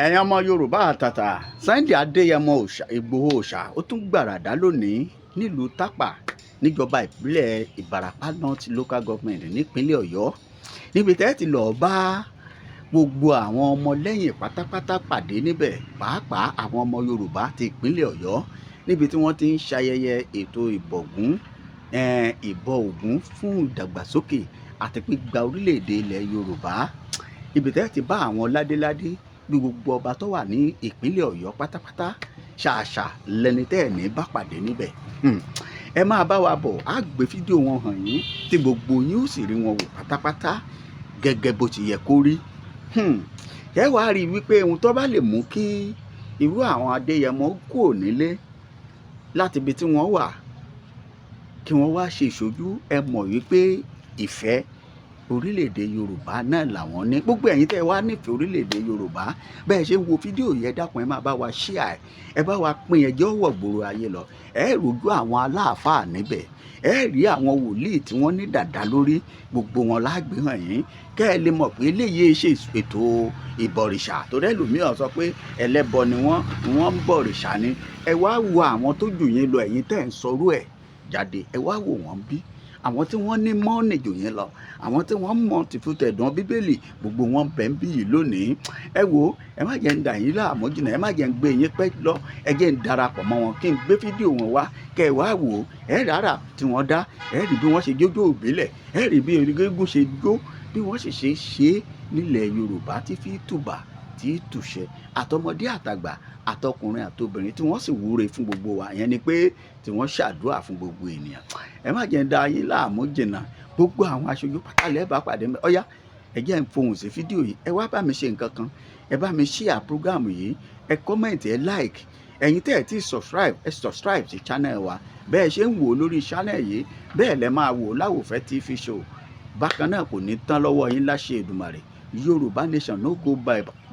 Ẹ̀yin ọmọ Yorùbá àtàtà, Sunday Adéyẹmọ Ìgbòho Òòṣà, ó tún gbàràdá lónìí nílùú Tápà, níjọba ìbílẹ̀ Ìbàràpá North Local Government nípínlẹ̀ Ọ̀yọ́, níbi tẹ́ ti lọ́ọ́ bá gbogbo àwọn ọmọlẹ́yìn pátápátá pàdé níbẹ̀, pàápàá àwọn ọmọ Yorùbá ti ìpínlẹ̀ Ọ̀yọ́, níbi tí wọ́n ti ń ṣayẹyẹ ètò ìbọ̀gún, ìbọ Ògún fún ìdàgbàsókè àti gbígba orílẹ̀-èdè ilẹ̀ Yorùbá. Ibi tẹ́ ti bá àwọn ládéládé bí gbogbo ọba tó wà ní ìpínlẹ̀ Ọ̀yọ́ pátápátá, ṣàṣà lẹni tẹ́ ẹ̀ ní bá pàdé níbẹ̀. Ẹ máa bá wa bọ̀, á gbé fídíò wọn hàn yín tí gbogbo yín ó sì rí wọn wò pátápátá gẹ́gẹ́ bó ti yẹ kó rí. Ẹ wá rí i wípé ohun tó bá lè mú kí irú àwọn Adéyẹmọ kúrò nílé láti ibi tí wọ́n wà kí wọ́n wá ṣe ìṣojú, ẹ mọ̀ wípé ìfẹ́ orílẹ̀-èdè Yorùbá náà làwọn ní. Gbogbo ẹ̀yin tẹ́ ẹ wá nífẹ̀ẹ́ orílẹ̀-èdè Yorùbá, bẹ́ẹ̀ ṣe ń wo fídíò yẹn, dákun, ẹ máa bá wa share ẹ, ẹ bá wa pín, ẹjọ́ wọ̀ gbòòrò ayé lọ. Ẹ rojú àwọn aláàfáà níbẹ̀, ẹ rí àwọn wòlíì tí wọ́n ní dàda lórí, gbogbo wọn lágbè hàn yín kẹ́ ẹ lè mọ̀ pé eléyìí ṣe ètò ìbọ̀rìṣà, torí ẹlòmíràn sọ pé ẹlẹ́bọ ni wọ́n, wọ́n ń bọ̀rìṣà ni. Ẹ wá wo àwọn tó jù yín lọ, ẹ̀yin tẹ́ ń sọrú ẹ̀ jáde, ẹ wá wò wọ́n bí àwọn tí wọ́n ní mọ́ọ̀nì jù yín lọ, àwọn tí wọ́n mọ̀ tìfú tẹ̀dán Bíbélì, gbogbo wọn bẹ̀ ń bí yìí lónìí. Ẹ wo, ẹ má jẹ́ ń dà yín láàmú jìnnà, ẹ má jẹ́ ń gbé yín pẹ́ lọ. Ẹ jẹ́ ń darapọ̀ mọ́ wọn kí n gbé fídíò wọn wá kẹ́ ẹ wá wò ó. Ẹ rárá tí wọ́n dá, ẹ rí bí wọ́n ṣe jójó òbílẹ̀, ẹ rí bí eégún ṣe jó, bí wọ́n sì ṣe ṣe é nílẹ̀ Yorùbá tí fi tùbà tí tùṣẹ, àtọmọdé àtàgbà, àtọkùnrin àtobìnrin, tí wọ́n sì wúre fún gbogbo wa, ìyẹn ni pé tí wọ́n ṣàdúrà fún gbogbo ènìyàn. Ẹ má jẹ́ ń da yín láàmú jìnnà. Gbogbo àwọn aṣojú pátá lẹ́ẹ̀ bá pàdé mẹ́. Ọ̀yá, ẹ jẹ́ ń fohùn sí fídíò yìí. Ẹ wá bá mi ṣe nǹkan kan, ẹ bá mi share program yìí, ẹ comment, ẹ like. Ẹ̀yin tẹ́ ẹ ti subscribe, ẹ subscribe sí channel wa. Bẹ́ẹ̀ ṣe ń wò ó lórí channel yìí, bẹ́ẹ̀ lẹ máa wò ó láwòfẹ́ TV show bákan náà. Kò ní tán lọ́wọ́ yín láṣẹ Èdùmàrè. Yorùbá nation, no go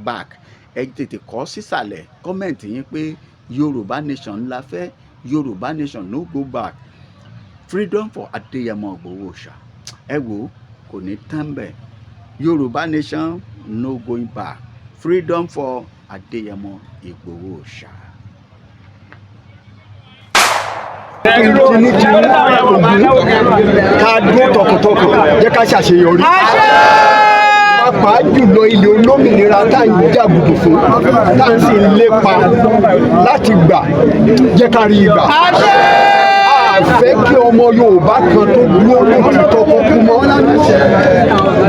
back. Ẹ tètè kọ sísàlẹ̀ comment yín pé Yorùbá nation ńlá fẹ́, Yorùbá nation, no go back, freedom for Adéyẹmọ Ìgbòho Òòṣà. Ẹ wò ó, kò ní tán bẹ́ẹ̀. Yorùbá nation, no going back, freedom for Adéyẹmọ Ìgbòho Òòṣà. Tinútinú Ògún ká dúró tọkàntọkàn, jẹ́ ká ṣàṣeyọrí, pàápàá jùlọ ilẹ̀ olómìnira tá à ń jàgùdù fún, tá à ń sì ń lépa láti gbà, jẹ́ ká rí ìgbà. A fẹ́ kí ọmọ Yorùbá kan tó dúró lótìtọ́ kó kú mọ́.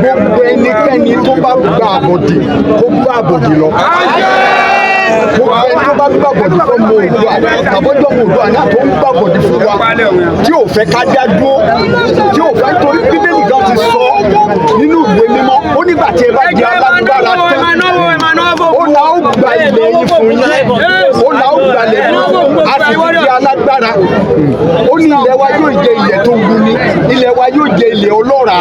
Gbogbo ẹnikẹ́ni tó bá gba àbọ̀dì, kó bá àbọ̀dì lọ. Gbogbo ẹni tó bá gbàbọ̀dì fún ọmọ Oòduà, tàbọ́jọ́ ọmọ Oòduà náà tó ń gbàbọ̀dì fún wa, tí ò fẹ́ ká dá dúró, tí ò fẹ́, torí Bíbélì gan ti sọ nínú ìwé mímọ́, ó nígbà tí ẹ bá di alágbára tán, ó la ó gba ilẹ̀ yín fún yín, ó la ó gba ilẹ̀ fún. A sì ti di alágbára. Ó ní ilẹ̀ wa yóò jẹ ilẹ̀ tó wuni, ilẹ̀ wa yóò jẹ ilẹ̀ ọlọ́ràá.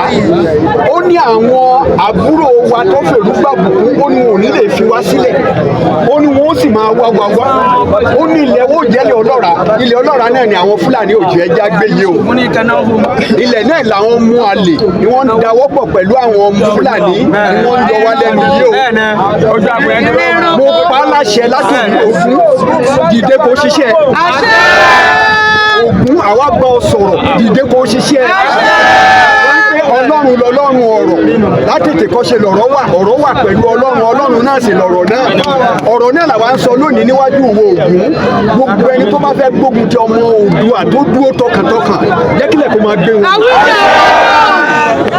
Ó ní àwọn àbúrò wa tó fèrú gbàbùkún, ó ní wọn ò ní lè fi wá sílẹ̀, ó ní wọn ó sì máa wá wá wá. Ó ní ilẹ̀ wo jẹ́lẹ̀ ọlọ́ràá. Ilẹ̀ ọlọ́ràá náà ni àwọn Fúlàní òjò ẹja gbé yìí o. Ilẹ̀ náà làwọn mú àlè ni wọ́n ń dawọ́pọ̀ pẹ̀lú àwọn Fúlàní ni wọ́n ń yọ wá lẹ́nu yìí o. Mo pa á láṣẹ láti Ògún, dìde kó ṣiṣẹ́. Ògún, àwa bá ọ sọ̀rọ̀, dìde kó ṣiṣẹ́. Ọlọ́run lọ́lọ́run ọ̀rọ̀, látètè kọ́ ṣe lọ̀rọ̀ wà, ọ̀rọ̀ wà pẹ̀lú Ọlọ́run, Ọlọ́run náà sì lọ̀rọ̀ náà. Ọ̀rọ̀ náà làwa ń sọ lónìí níwájú ìwọ Ògún. Gbogbo ẹni tó bá fẹ́ gbógun ti ọmọ Oòduà tó dúró tọkàntọkàn, jẹ́ kílẹ̀ kó máa gbé wọn.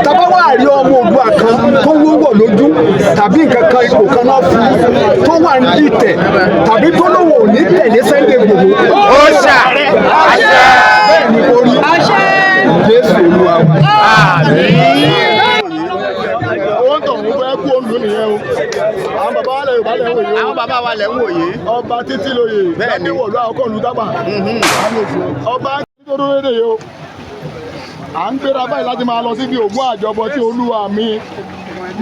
Tàbá wà rí ọmọ Oòduà kan tó wúwọ̀ lójú tàbí nǹkan kan, ipò kan náà fún tó wà ní ìtẹ̀ tàbí tó lówó ò ní tẹ̀lé Sunday Igboho. Ó ṣà. Bẹ́ẹ̀ ni kò rí. Jésù Olúwa wa. Owó ń tọ̀ ń fẹ́ kú òǹdó nìyẹn o. Àwọn bàbá wa lẹ̀ Yorùbá lẹ̀ ń wòye o. Àwọn bàbá wa lẹ̀ ń wò yìí. Ọba títí lóye. Bẹ́ẹ̀ni. Wọ̀lú àkọ́kọ́ ìlú Tápà. Ọba títí tó dúró dédé yìí o. À ń gbéra báyìí láti máa lọ síbi Ògún àjọbọ tí olúwa mi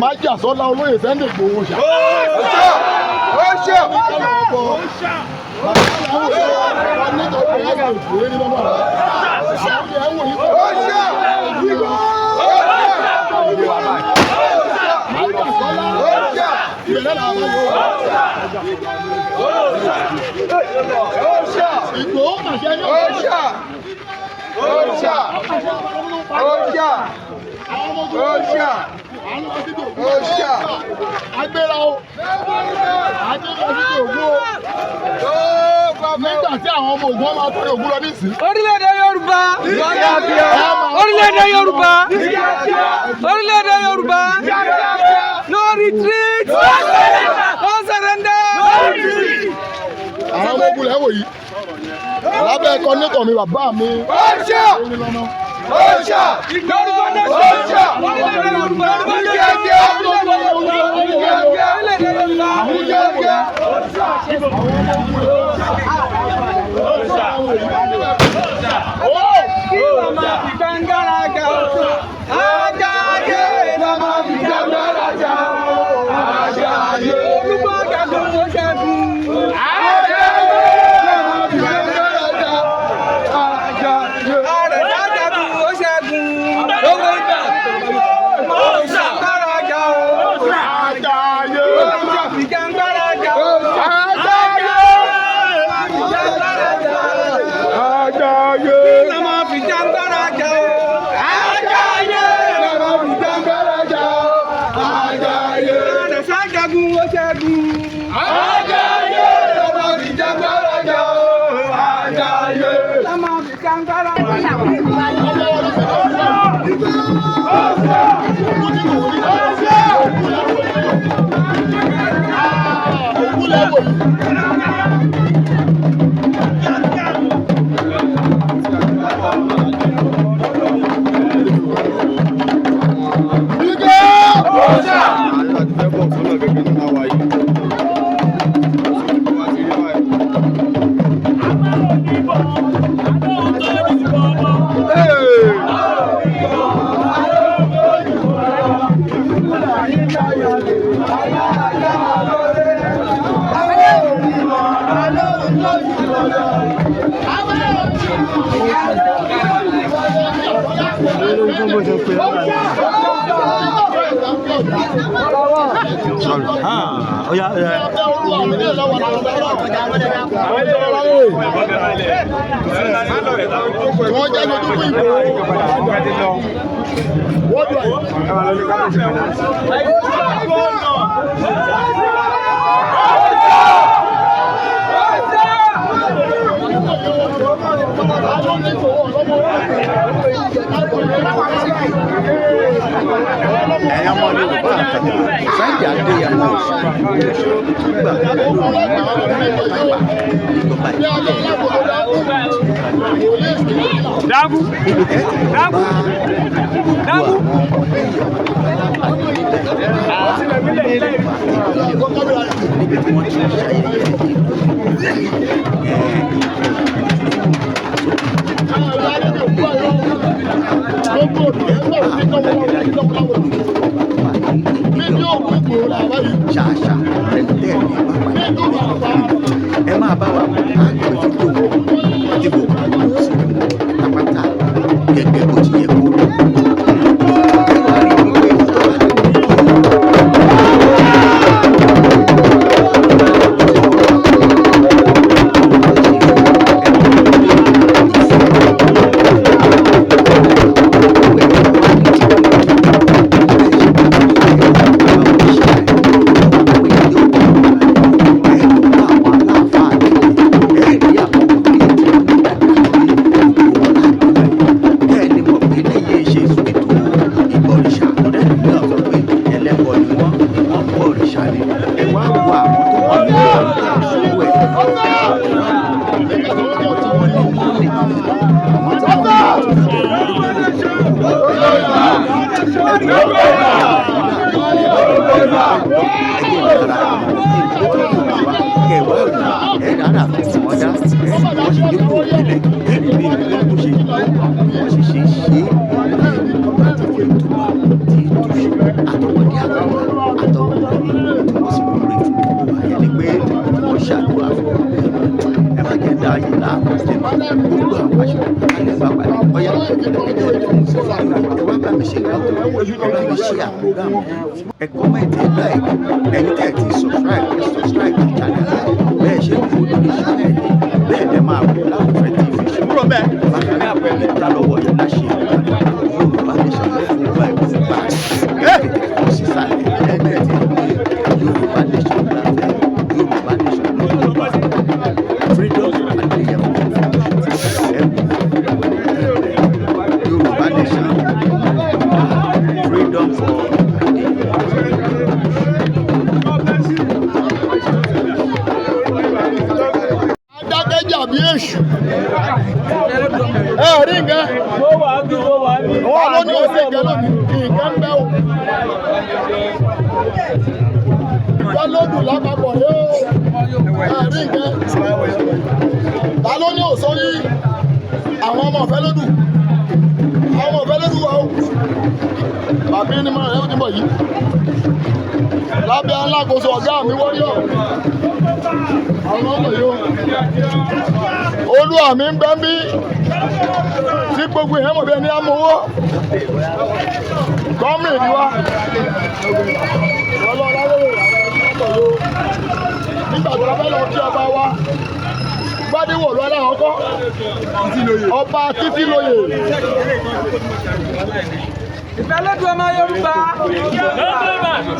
Májàsọ́lá olóyè Sunday Igboho ṣá. Ó ṣe. Ó ṣe. Ó ṣe. Ìgbòho pàṣẹ ní Òòṣà! Òòṣà! Òòṣà! Àwọn ọmọ ogun Òòṣà! àwọn ọmọ síbi ògún. Òòṣà! Agbéra o, agbéra síbi ògún o. Nígbà tí àwọn ọmọ ogun máa tọrọ ògún lọ nísìn. Orílẹ̀-èdè Yorùbá, orílẹ̀-èdè Yorùbá, orílẹ̀-èdè Yorùbá, no retreat, no surrender. Àwọn ọmọ ogun lẹ́wọ̀ yìí lábẹ́ ẹ̀kọ́ nítọ̀ mi, bàbá mi. Òòṣà! Òòṣà! Yorùbá nation, Òòṣà! orílẹ̀-èdè Yorùbá, Kíákíá! orílẹ̀-èdè Yorùbá. Kíákíá! Kí la máa fi gbàngàrà ga o? Ajáyé la máa fi gbàngàrà ga o. Ajáyé. Olúmọ̀gá ló ń ṣẹ́gun. Àrẹ̀dá jagun ó ṣẹ́gun. Owó ìgbà. Gbàngàrà ga o. Ajáyé. Fi gbàngàrà ga o. Ajáyé. Fi gbàngàrà ga o. Ajáyé! La máa fi gbàngàrà ga o. Ajáyé. La máa fi gbàngàrà ga o. Ajáyé! Àrẹ̀sá jagun ó ṣẹ́gun. Ajáyé! La máa fi gbàngàrà ga o. Ajáyé! La máa fi gbàngàrà ga o. Ògún lẹ́wọ̀ yìí. Wọ́n jẹ́ lójú fún ìbò. Wọ́n dùn àyè. Ẹ̀yin ọmọ Yorùbá àtàtà, Sunday Adéyẹmọ Òòṣà tún gbàràdá lónìí nílùú Tápà níjọba ìbílẹ̀ Dágún. níbi tẹ́ ti lọ bá Dágún. gbogbo Dágún. àwọn ọmọlẹ́yìn Ọbàtálá níbẹ̀ níbi tí wọ́n ti ń ṣayẹyẹ ìlú. Ṣàṣà tẹ́lẹ̀ ní pápá ẹ máa bá wa á gbé fídíò dìbò sí pátápátá gẹ́gẹ́ bó ti yẹ kó rí. Ẹ wá rí wípé tó bá lè mú kí Ẹ comment, ẹ like, ẹ̀yin tẹ́ ẹ ti subscribe, ẹ subscribe to channel. dàbí èṣù. Ẹ rí nǹkan. Wọ́n ló ní òsè nǹkan lónìí. Nǹkan ń bẹ́ o. Ìfẹ́lódù lápapọ̀ yóò. Ẹ rí nǹkan. Ta ló ní òsó yìí? Àwọn ọmọ Ìfẹ́lódù. Àwọn ọmọ Ìfẹ́lódù wà o. Bàbí ni mo rẹ̀ ó ti bọ̀ yìí. Lábẹ́ alákòóso ọ̀gá mi wọ́ríọ̀. Àwọn ọmọ yìí o. Olúwa mi ń bẹ́ ń bí. Tí gbogbo èèyàn mọ̀ bí ẹni á mọ owó. Gọ́ọ̀mìnì wa. Ọlọ́lá lóore àwọn ọmọ yìí o. Nígbà tó fẹ́ lọ kí ọba wa. Gbádéwò lọ aláwọ̀kọ́. Ọba títí lóye. Ìfẹ́lódù ọmọ Yorùbá.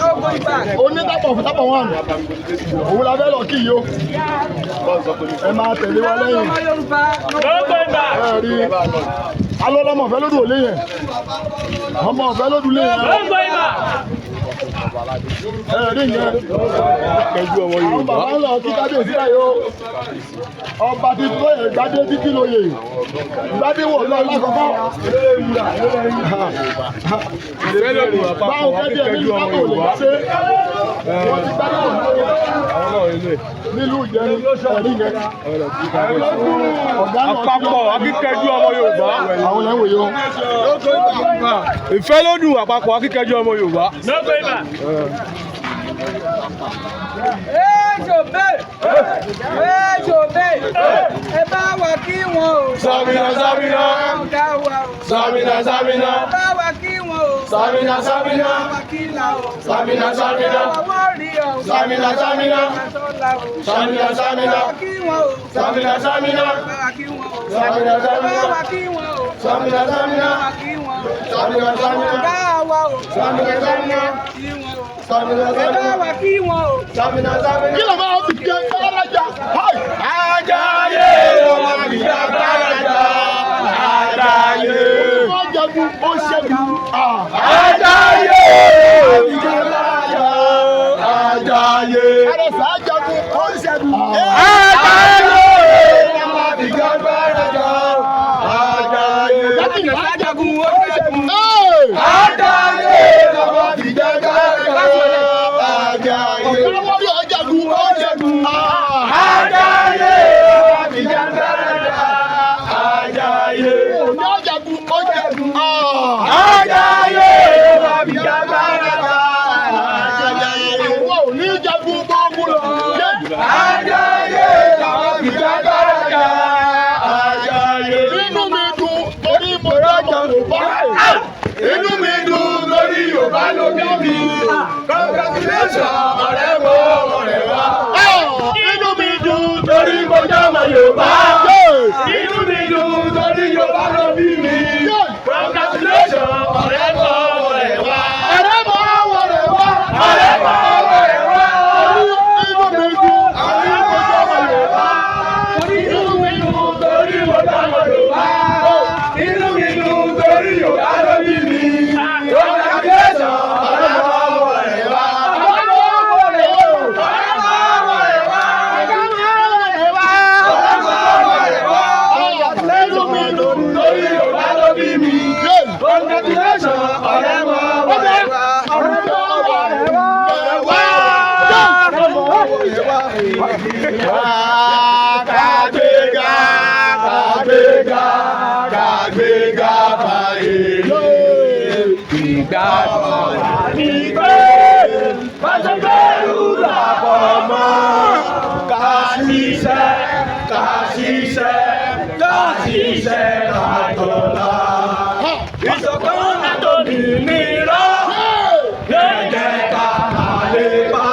No going back. Onítàpọ̀ fún tápọ̀ wọn. Òun la fẹ́ lọ kí yìí o. Ẹ máa tẹ̀lé wa Ìfẹ́lódù lẹ́yìn. ọmọ Yorùbá. No going back. Ẹ rí alọ́lọ́mọ Ìfẹ́lódù ò lé yẹn. Ọmọ Ìfẹ́lódù lé yẹn. Ẹ rí yẹn. Àwọn bàbá ń lọ kí kábíyèsí báyìí o. Ọba ti tó yẹ gbadé títí lóye. Gbadé wò lọ lákọ̀ọ́kọ́. Báwo fẹ́ bí ẹni sábò lè ṣe? Wọ́n ti gbadé wò lọ nílùú Ìjẹrin ẹ̀rí yẹn. Ọ̀gá náà Àpapọ̀ akíkanjú ọmọ Yorùbá. Àwọn yẹn wòye o. Ìfẹ́lódù àpapọ̀ akíkanjú ọmọ Yorùbá. Ejòbé. Ejòbé. Ẹ bá wa kí wọn o. Sàmìnà sàmìnà. Ọ̀gá wa o. Sàmìnà sàmìnà. Ẹ bá wa kí wọn o. Sàmìnà sàmìnà. Ẹ bá wa kí la o. Sàmìnà sàmìnà. Àwọn rí ọ. Sàmìnà sàmìnà. Sọ́la o. Sàmìnà sàmìnà. Ẹ bá wa kí wọn o. Sàmìnà sàmìnà. Ẹ bá wa kí wọn o. Sàmìnà Ẹ bá sàmìnà. wa kí wọn o. Sàmìnà sàmìnà. Ẹ bá wa kí wọn o. Sàmìnà sàmìnà. Ọ̀gá wa o. Sàmìnà sàmìnà. Kí wọn o. Sàmìnà Ẹ bá sàmìnà. wa kí wọn o. Sàmìnà sàmìnà. Kí ló máa fi jẹ kárájà? Háì! Ajáyé ọmọ ìyá gbárajà. Ajáyé. Wọ́n jagun, ó ṣẹ́gun. Ajáyé ìyá gbárajà. Ajáyé. Àrẹ̀sà jagun, ó ṣẹ́gun. Ajáyé ọmọ ìyá gbárajà. Ajáyé. Àjẹsà jagun ó ṣẹ́gun. Ajáyé ọmọ ìyá gbárajà. Ajáyé. Ọ̀gá wọ́n jagun, ó ṣẹ́gun. Ajáyé ọmọ ìyá gbárajà. Ajáyé. Ọ̀gá jagun, ó ṣẹ́gun. Ajáyé ọmọ ìyá gbárajà. Ajáyé. Àwọn ò ní jagun gbogbo lọ. Ajáyé làwọn fìjà gbárajà. Ajáyé. Inú mi dùn torí mo jẹ́ ọmọ Yorùbá. Inú mi dùn lórí Yorùbá ló bí mi. Congratulations ọ̀rẹ́ mo ọ̀rẹ́ wa. Inú mi dùn Torí mo jẹ́ ọmọ Yorùbá. Inú mi dùn torí Yorùbá ló bí mi. Congratulations ọ̀rẹ́ mo ọ̀rẹ́ wa. Ẹ̀rẹ́ mọ́ àwọn rẹ̀ wá. Ọ̀rẹ́ mo ọ̀rẹ́ wa. Inú mi dùn torí mo jẹ́ ọmọ Yorùbá. Inú mi dùn torí mo jẹ́ ọmọ Yorùbá. Inú mi dùn torí Yorùbá ló bí mi. Congratulations ọ̀rẹ́ mo ọ̀rẹ́ wa. Ọ̀rẹ́ mọ́ àwọn rẹ̀ wá. Ọ̀rẹ́ mo ọ̀rẹ́ wa. Ọ̀rẹ́ mo ọ̀rẹ́ wa. Inú mi dùn Torí Yorùbá ló bí mi. Congratulations ọ̀rẹ́ mo ọ̀rẹ́ wa. Ọ̀rẹ́ mọ́ àwọn rẹ̀ wá. Kàgbéga, kàgbéga, kàgbéga fàyè. Ìgbàgbọ́ ní pé bàṣẹ̀gbẹ́rù làbọ̀ mọ́. Ká ṣiṣẹ́, ká ṣiṣẹ́, ká ṣiṣẹ́ ká dọ̀la. Ìṣọ̀kan àtòmìnira lẹ́jẹ̀ ká àlépa.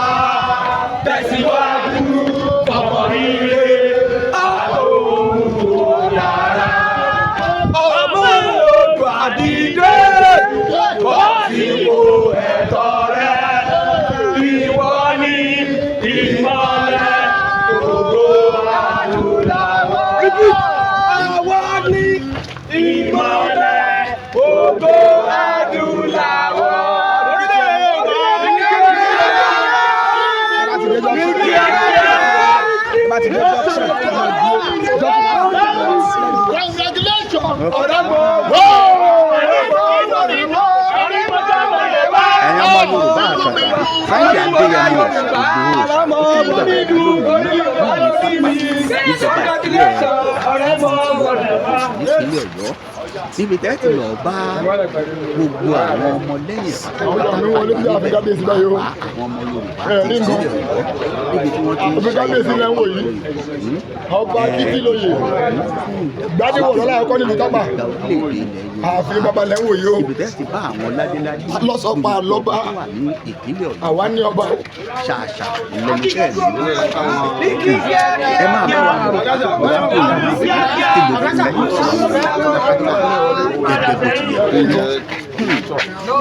Tẹ̀síwájú ọmọ rire àtòhun tó dára. Ọmọ Oòduà dìde bọ́ sípò ẹ̀tọ́ rẹ. Ìwọ ni ìmọ́lẹ̀ gbogbo adúláwọ̀. Àwa ni ìmọ́lẹ̀ gbogbo adúláwọ̀. Orílẹ̀-èdè Yorùbá. Congratulations. Ẹ̀yin ọmọ Yorùbá àtàtà, Sunday Adéyẹmọ Ìgbòho Òòṣà ó tún gbàràdá lónìí nílùú Tápà, níjọba ìbílẹ̀ nípínlẹ̀ Ọ̀yọ́, níbi tẹ́ ti lọ bá gbogbo àwọn ọmọlẹ́yìn Àwọn ọmọ mi wọlé sí àfi kábíyèsí báyìí o. pàápàá àwọn ọmọ Yorùbá Ẹ ti rí nǹkan. ìpínlẹ̀ Ọ̀yọ́, níbi tí wọ́n ti ń Òfin kábíyèsí lẹ́ ń wò yìí. Ọba títí lóye. Gbádéwọ̀ lọ́la ẹ̀kọ́ nílùú Tápà. Gba orílẹ̀-èdè ilẹ̀ Yorùbá, Ààfin bàbá lẹ́ ń wò yìí o. ibi tẹ́ ti bá àwọn ládéládé Lọ́sọ̀pá lọ́ba. tó wà ní ìpínlẹ̀ Ọ̀yọ́. Àwa ní ọba. Ṣàṣà lẹnu tẹ́ ẹ̀ ní ẹ máa bá wa bọ̀ ọ̀la kò ní tí gbogbo ilẹ̀ yóò sì mú pátápátá gẹ́gẹ́ bó ti yẹ kó lọ.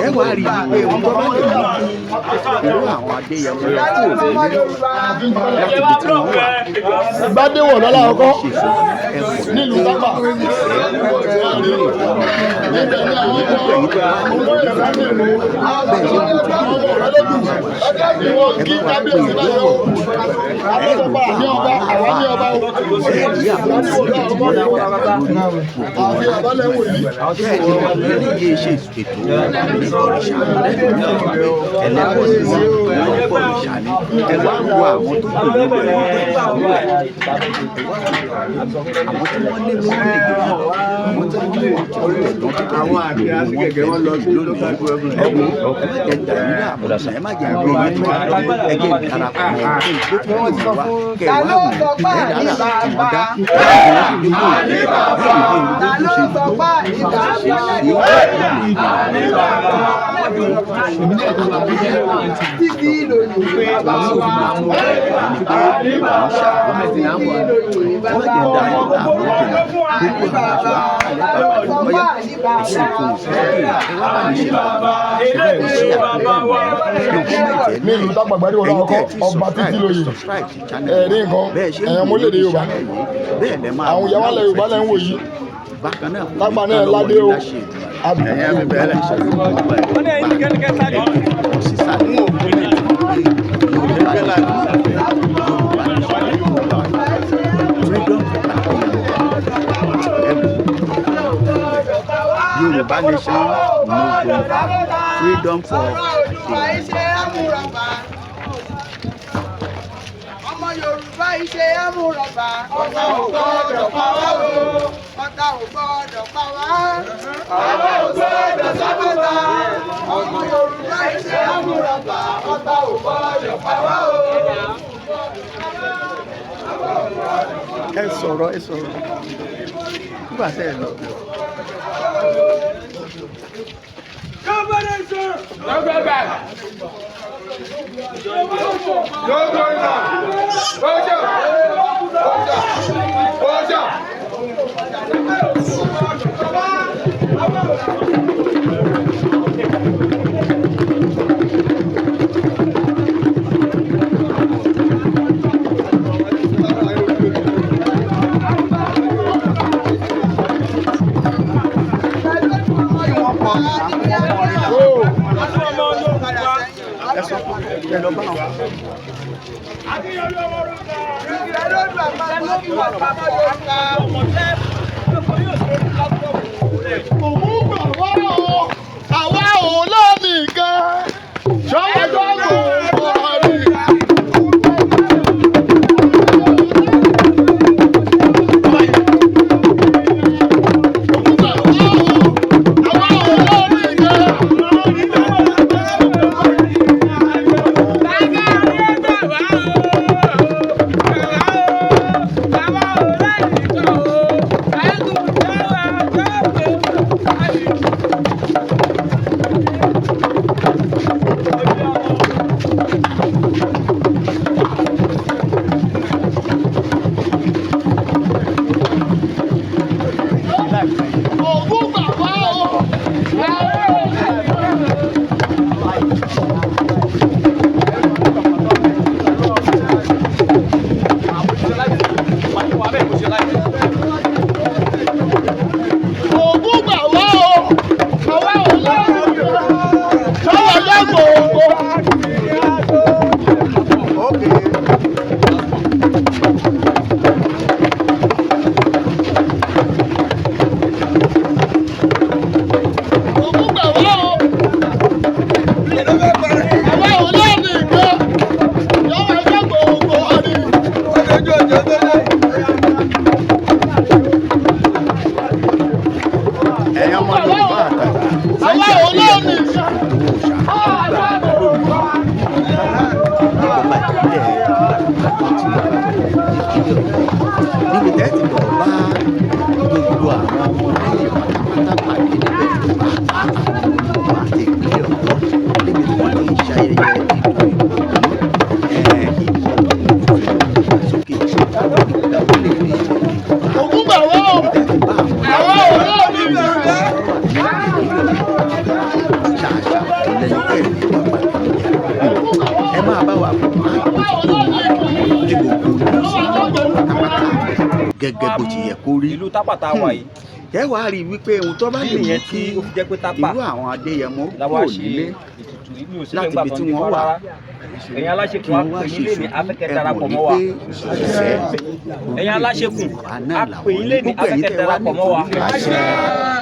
Ẹ wá rí i pé ohun tó bá lè mú kí irú àwọn Adéyẹmọ kúrò nílé láti ibi tí wọ́n wà Gbádéwọ̀ lọ́la ẹ̀kọ́ ṣe fún ẹ̀kọ́ nílùú Tápà. Níbẹ̀ ni àwọn ọmọ olóyè Sunday Igboho. Àwọn ọmọ ọ̀rẹ́lódù ni wọ́n kí kábíyèsí báyìí o. Alọ́sọ̀pá ní ọba, àwa ní ọba o. Ẹ̀rí àwọn Gbádéwọ̀ lọ́la tí ẹ̀kọ́ wọ́n ní dàgbà lórí gbogbo ààfin bàbá lẹ́ ń wò yìí. Bẹ́ẹ̀ ni eléyìí ṣe ètò ìbọ̀rìṣà lẹ́nu náà, pé ẹlẹ́bọ̀ ni wọ́n, wọ́n bọ̀rìṣà ni. Ẹ wá wo àwọn tó kù níbẹ̀ ní ìṣòro ẹ̀, àwọn tí wọ́n lé wọ́n lè gbé àwọn tí wọ́n lé wọ́n tó lè tán tó Àwọn àti àsìkẹ̀kẹ̀ wọn lọ sí lónìí. Ẹ wo, ẹ má jẹ́ dàrú láàmú, ẹ má jẹ́ gbé yín tó, ẹ jẹ́ darapọ̀ mọ́ kí n tó fún ìlú wa kẹ wá wò ẹ dára tí wọ́n dá ẹ rí bí ṣe tó ṣe ṣe. Nílùú Tápà Gbádéwọ̀ lọ́la ẹ̀kọ́ ọba títí lóye. Ẹ rí nǹkan, ẹ̀yin ọmọ orílẹ̀-èdè Yorùbá. Àwọn ìyá wa lẹ̀ Yorùbá lẹ́ ń wò yìí. Bákan náà, Tápà náà ládé o. Ẹ̀yin àmì bẹ́ẹ̀ lẹ́ ṣe Yorùbá nation no go back, freedom for Adéyẹmọ. Ọmọ Yorùbá iṣẹ́ amúrọ̀bà. Ọ̀tá ò gbọ́dọ̀ pa wá o. Ọ̀tá ò gbọ́dọ̀ pa wá. Ọ̀tá ò gbọ́dọ̀ sábẹ́ta. Ọmọ Yorùbá iṣẹ́ amúrọ̀bà. Ọ̀tá ò gbọ́dọ̀ pa wá o. Ẹ sọ̀rọ̀, ẹ sọ̀rọ̀ nígbà tẹ́ ẹ lọ. Ẹ sọ fún ẹ lọ bá wọn. Àwa ò lónìkan, ṣọ́wọ́jọ́ kò wọ́n rí. Àwa ò lónìkan. Bàbá Ẹ̀yin ọmọ Yorùbá àtàtà, Sunday Adéyẹmọ Ìgbòho Òòṣà gbàràdá lónìí níjọba ìbílẹ̀ Ìbàràpá tí wà nípínlẹ̀ Ọ̀yọ́, níbi tẹ́ ti lọ bá gbogbo àwọn ọmọ lẹ́yìn pátápátá pàdé níbẹ̀, àtàwọn ọmọ Yorùbá àti ìpínlẹ̀ Ọ̀yọ́, níbi tí wọ́n ti ń ṣayẹyẹ ètò ìbò ìdàgbàsókè orílẹ̀-èdè Yorùbá. Ògún gbà wá o. Níbi tẹ́ ti bá àwọn Àwa ò lóòní ṣàṣà lẹ́yìn tẹ́ ní wà pàdé níbẹ̀. Ẹ máa bá wa bọ̀ ní gbogbo pátápátá gẹ́gẹ́ bó ti yẹ kó rí. Ìlú Tápà tá a wà yìí, Ẹ wàá rí i wípé ohun tó bá lè ìdí mú nìyẹn kí tí ó fi jẹ́ pé Tápà irú àwọn Adéyẹmọ la wá kúrò ṣe nílé ètùtù yìí. Mi ò sí láti nígbà ibi tó tí ń dífá wọ́n wà rárá. Ẹ̀yin kí aláṣekùn, á wọ́n wá pè ṣe yín léni, ìṣòro, afẹ́kẹ́ ẹ mọ̀ darapọ̀ mọ́ wa. wípé ìfẹ́ Ẹ̀yin aláṣekùn, Yorùbá á náà pè làwọn yín ní. léni, Gbogbo ẹ̀yin afẹ́kẹ́ tẹ́ wá darapọ̀ mọ́ wa. nítorí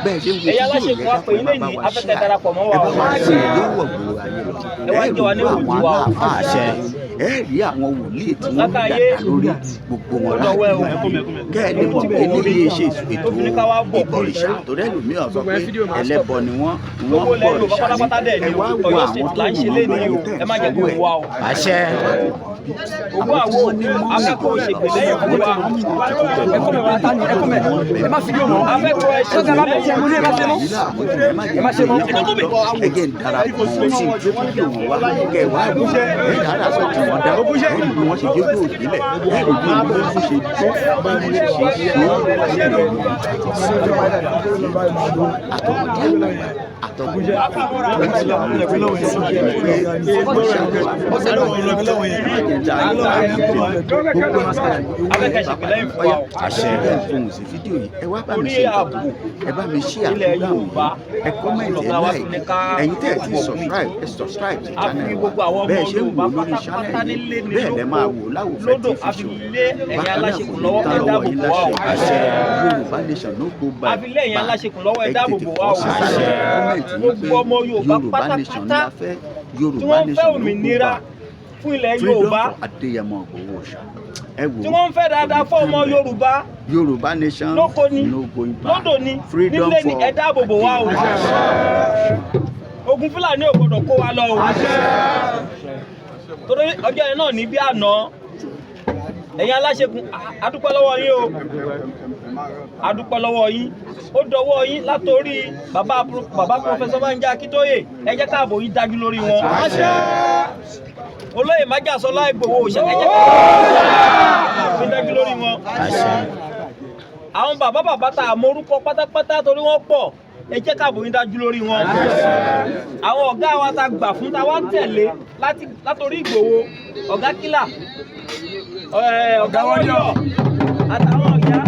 bẹ́ẹ̀ ṣe ń wo Ẹ̀yin fídíò aláṣekùn, yẹn, á pè dákun, ẹ yín má bá léni, wa afẹ́kẹ́ share, darapọ̀ mọ́ wa ẹ bá o. wa ṣe, yóò wọ̀ gbòòrò ayé lọ. Ẹ wá Ẹ jẹ́ wa rí ní àwọn òjú wa o. aláàfáà àṣẹ, ẹ rí àwọn wòlíì tí wọ́n ń Látàyé, dàgbà lórí gbogbo wọn ó dọwọ́ ẹ o. láàyè kẹ́ ẹ lè mọ̀ pé eléyìí ṣe ètò Tó fi ní ká wá bọ̀ ìbọ̀rìṣà, torí ẹlòmíràn sọ pé ẹlẹ́bọ ni wọ́n, wọ́n Gbogbo ilẹ̀ Yorùbá bọ̀rìṣà ni. pátápátá dẹ̀ Ẹ ni wá o. wo Ọ̀yọ́ àwọn State tó là ń wù ṣe wọ́n léni lórí o. tẹ̀ Ẹ má jẹ́ ń kó sọ́wọ́ ẹ̀. wa o. Àṣẹ. Ogún Àwọn tí àwo wọ́n ní mọ́ọ̀nì afẹ́kọ̀ọ́ ṣègbè lẹ́yìn àwọn fún tí wa. wọ́n mọ̀ Ẹkọ́ mi wá tani ẹkọ́ mi. Ẹ má fi yóò mọ́. Afẹ́kọ̀ọ́ ẹ ṣègbè lẹ́yìn fún wa. ẹ má ṣe mọ́. Ẹ jẹ́ ń darapọ̀ mọ́ sí gbé fídíò wọn wá kẹ́ ẹ wá rí ẹ dára sọ tí wọ́n dá, ẹ rí bí wọ́n ṣe jójó ìbílẹ̀, ẹ rí bí wọ́n ṣe jó, bí wọ́n ṣe ṣe àtọmọdé àgbàgbà àtọkùnrin Afẹ́kẹ́ ṣègbè lẹ́yìn fún wa o. Àṣẹ. Ẹ fohùn sí fídíò yìí, ẹ wá bá mi ṣe nǹkan kan, ẹ bá mi ṣe Ilẹ̀ àpúgbàmù Yorùbá, yìí, ẹ comment, ẹ ọ̀gá wa like. tún ní ká Ẹ̀yin tẹ́ ẹ ti bọ̀ subscribe, ẹ subscribe sí A channel fi wa. gbogbo àwọn ọmọ Bẹ́ẹ̀ ṣe ń wò Yorùbá lórí pátápátá channel yìí, nílé ní bẹ́ẹ̀ lẹ máa lóko wò láwòfẹ́ lódò, TV a fi show. lé ẹ̀yin Bákan náà, kò aláṣekùn ní lọ́wọ́, tán ẹ lọ́wọ́ dáàbò yín bò wá o. láṣẹ. Àṣẹ. Yorùbá nation no go A back. fi lé ẹ̀yin aláṣekùn lọ́wọ́, ẹ Ẹ dáàbò tètè bò wá kọ o. sísàlẹ̀ comment yín pé Gbogbo ọmọ Yorùbá Yorùbá nation pátápátá la fẹ́, tí Yorùbá wọ́n ń fẹ́ nation no go òmìnira back, fún ilẹ̀ freedom Yorùbá, for Adéyẹmọ Ìgbòho Òòṣà. Ẹ wò tí wọ́n ń fẹ́ dáadáa fún ọmọ Yorùbá Yorùbá nation lóko ni, no going back, lódò ni, freedom nílé ni, for ẹ dáàbò bò wá o. Ogun Fúlàní ò gbọdọ̀ kó wa lọ o, torí ọjọ́ yẹn náà ní bí àná. Ẹ̀yin aláṣekùn, a dúpẹ́ lọ́wọ́ yín o, a dúpẹ́ lọ́wọ́ yín. Ó dọwọ́ yín látòrí bàbá bàbá Professor Bánjí Akíntóyè, ẹ jẹ́ káàbò yín dájú lórí wọn. Olóyè Májàsọ́lá Ìgbòho Òòṣà, ẹ jẹ́ káàbò yín dájú lórí wọn. Àwọn bàbá bàbá tá a mọrúkọ pátápátá torí wọ́n pọ̀, ẹ jẹ́ káàbò yín dájú lórí wọn. Àwọn ọ̀gá wa ta gbà fún, ta wá ń tẹ̀lé látòrí Ìgbòho, ọ̀gá kílà, ọ̀gá wọ́yọ̀ àtàwọn ọ̀gá.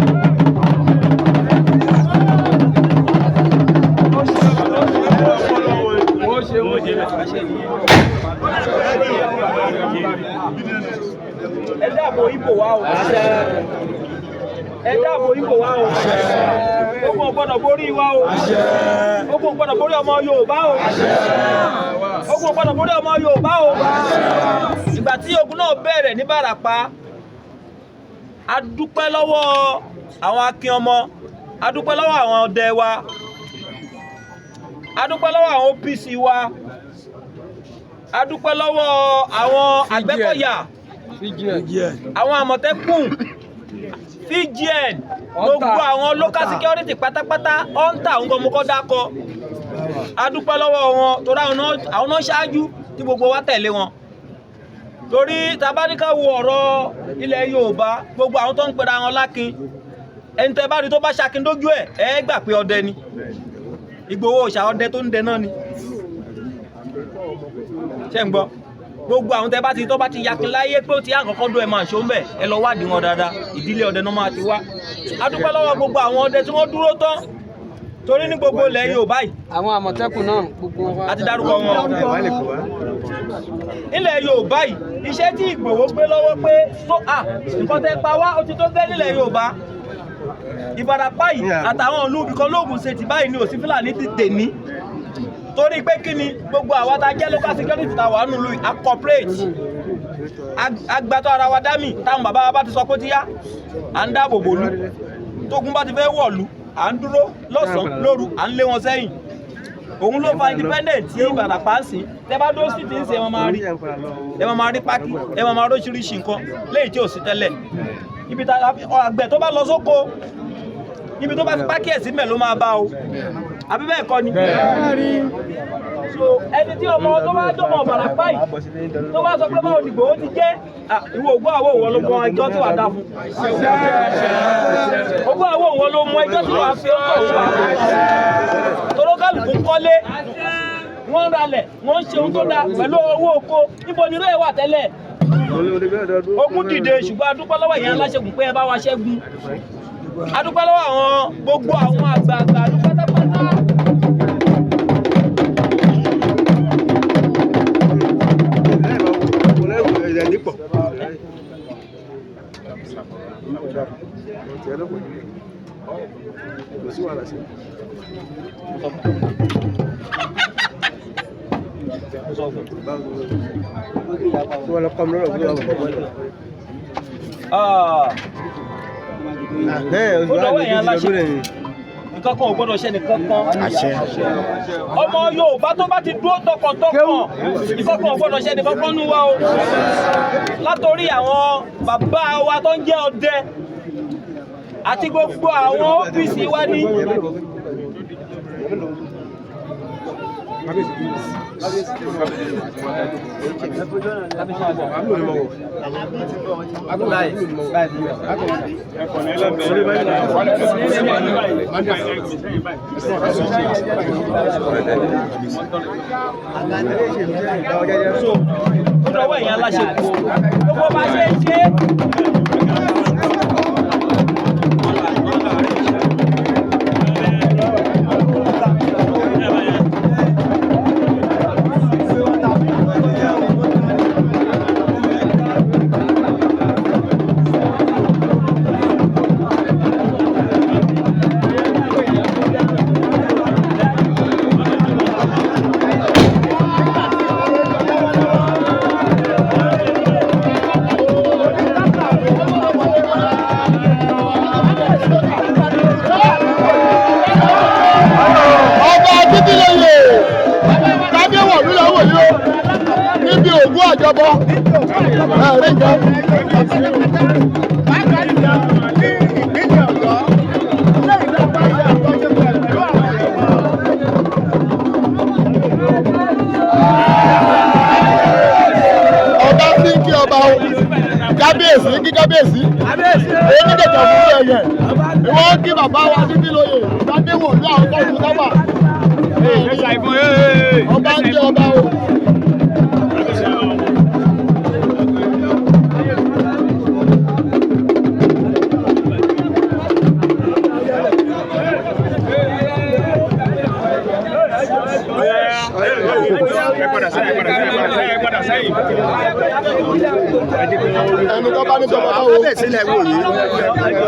Ẹ dáàbò ipò wa o, ẹ dáàbò ipò wa o. Ogun ò gbọ́dọ̀ borí wa o, ogun ò gbọ́dọ̀ borí ọmọ Yorùbá o, ogun ò gbọ́dọ̀ borí ọmọ Yorùbá o. Ìgbà tí ogun náà bẹ̀rẹ̀ ní Bàràpá, a dúpẹ́ lọ́wọ́ àwọn akin ọmọ, a dúpẹ́ lọ́wọ́ àwọn ọdẹ wa, a dúpẹ́ lọ́wọ́ àwọn OPC wa, a dúpẹ́ lọ́wọ́ àwọn Àgbẹ̀kọ̀yà, àwọn Àmọ̀tẹ́kùn, VGN, gbogbo àwọn local security pátápátá, ọ̀ǹtà àwọn ọmọkọ́ dákọ. A dúpẹ́ lọ́wọ́ wọn torí àwọn náà ṣáájú tí gbogbo wa tẹ̀lé wọn, torí tabaníkà wo ọ̀rọ̀ ilẹ̀ Yorùbá, gbogbo àwọn tó ń pera wọn lákin, ẹni tẹ́ bá rí tó bá ṣakin dójú ẹ̀, ẹ gbà pé ọdẹ ni. Ìgbòho Òòṣà, ọdẹ tó ń dẹ náà ni. Ṣé ń gbọ́? Gbogbo àwọn tẹ́ bá ti tó bá ti yakin láyé pé ó ti yá àkọ́kọ́ dún, ẹ máa ṣó ń bẹ̀, ẹ lọ wádìí wọn dáadáa, ìdílé ọdẹ náà máa ti wá. A dúpẹ́ lọ́wọ́ gbogbo àwọn ọdẹ tí wọ́n dúró tán, torí ní gbogbo ilẹ̀ Yorùbá yìí, Àwọn Àmọ̀tẹ́kùn náà, gbogbo wọn. A ti dárúkọ wọn. Nílẹ̀ Yorùbá yìí, iṣẹ́ tí Ìgbòho gbé lọ́wọ́ pé tó à nǹkan tẹ́ pa wá, ó ti tó gẹ́ nílẹ̀ Yorùbá. Ìbàràpá yìí àtàwọn ìlú ibìkan lóògùn ṣe ti báyìí ní òsì Fúlàní ti tèní, torí pé kí ni? Gbogbo àwa tá a jẹ́ local security tá a wà nílùú, a cooperate. Agbátọ́ ara wa dámì táwọn bàbá wa bá ti sọ pé ó ti yá, à ń dáàbò bòlú. Tógun bá ti fẹ́ wọ̀lú, à ń dúró lọ́sàn-án lóru, à ń lé wọn sẹ́yìn. Òun ló fa independent tí Ìbàràpá ń sìn. Tẹ bá dó sí ti ń sìn, ẹ máa rí, ẹ máa rí pákí, ẹ máa róṣìíríṣìí nǹkan léyìí tí ò sí tẹ́lẹ̀. Ibi tá àgbẹ̀ tó bá lọ sóko, ibi tó bá fi pákí ẹ̀ sí mẹ́ ló máa bá o, àbí bẹ́ẹ̀ kọ́ ni? So ẹni tí ọmọ tó bá dọ̀mọ̀ Ìbàràpá yìí tó bá sọ pé báwo ni Ìgbòho ti jẹ́, ìwọ ògbó àwọ̀ òwò ló mọ ẹjọ́ tí wàá dá fún, ògbó àwọ̀ òwò ló mọ ẹjọ́ tí wàá fi ọkọ̀ wá. Torókàlùkù kọ́lé, wọ́n ń ralẹ̀, wọ́n ń ṣe ohun tó dáa pẹ̀lú owó oko. Níbo ni irú ẹ̀ wà tẹ́lẹ̀? Ogun dìde, ṣùgbọ́n a dúpẹ́ lọ́wọ́ ìyẹn aláṣẹ́gun pé ẹ bá wa ṣẹ́gun. A dúpẹ́ lọ́wọ́ àwọn gbogbo àwọn àgbààgbà pátápátá. Ó dọwọ́ ẹ̀yin aláṣẹ, nǹkan kan ò gbọ́dọ̀ ṣe nìkan kan. Ọmọ Yorùbá tó bá ti dúró tọkàntọkàn, nǹkan kan ò gbọ́dọ̀ ṣe nìkan kan nú wa o. Látòrí àwọn bàbá wa tó ń jẹ́ ọdẹ àti gbogbo àwọn ọ́fíìsì wa ní. So ó dọwọ́ ẹ̀yin aláṣẹ kú gbogbo bá ṣe ń ṣe. Ọba Títílóyè Kábíyèwọ̀ ló wò yìí o, níbi ògún àjọbọ ẹ̀rí nǹkan. Ọba tí ń kí ọba o, kábíyèsí kí kábíyèsí, onídètò fún ẹyẹ ìwọ kí bàbá wa Títílóyè Kábíyèwọ̀ ní àwọn kọ́ọ̀tù sábà. Ọba ń kí ọba o. Ẹni tó bá ní tọmọ báwo Kábíyèsí lẹ wò yìí.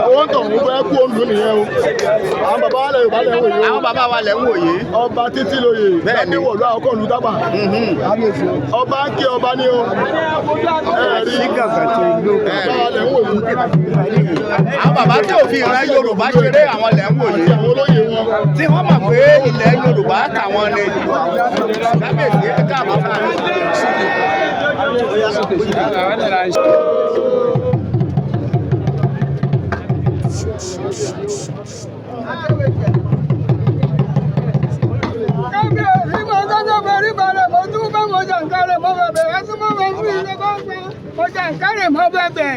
Owó ń tọ̀hún fẹ́ kú òǹdù nìyẹn o. Àwọn bàbá wa lẹ Yorùbá lẹ wò yìí o. Àwọn bàbá wa lẹ ń wò yìí. Ọba Títílóyè Bẹ́ẹ̀ni. Kábíyèwọ̀ ló àwọn kọ́ọ̀lù dábà. Ọba ń kí ọba ní o. Ẹ̀rí bàbá wa lẹ ń wò yìí. Àwọn bàbá tí ò fi ìran Yorùbá ṣeré, àwọn lẹ ń wò Àti yìí. àwọn olóyè wọn. Tí wọ́n mọ̀ pé ilẹ̀ Yorùbá tàwọn ni. Kábíyèsí, ẹ káàbọ̀ sáà. Kábíyèsí, mo tọ́jọ́ forí balẹ̀, mo tún bá mo jàǹkárẹ̀ mo bẹ̀bẹ̀, ẹ tún bá mo fún ilé bá gbẹ mo jàǹkárẹ̀ mo bẹ̀bẹ̀.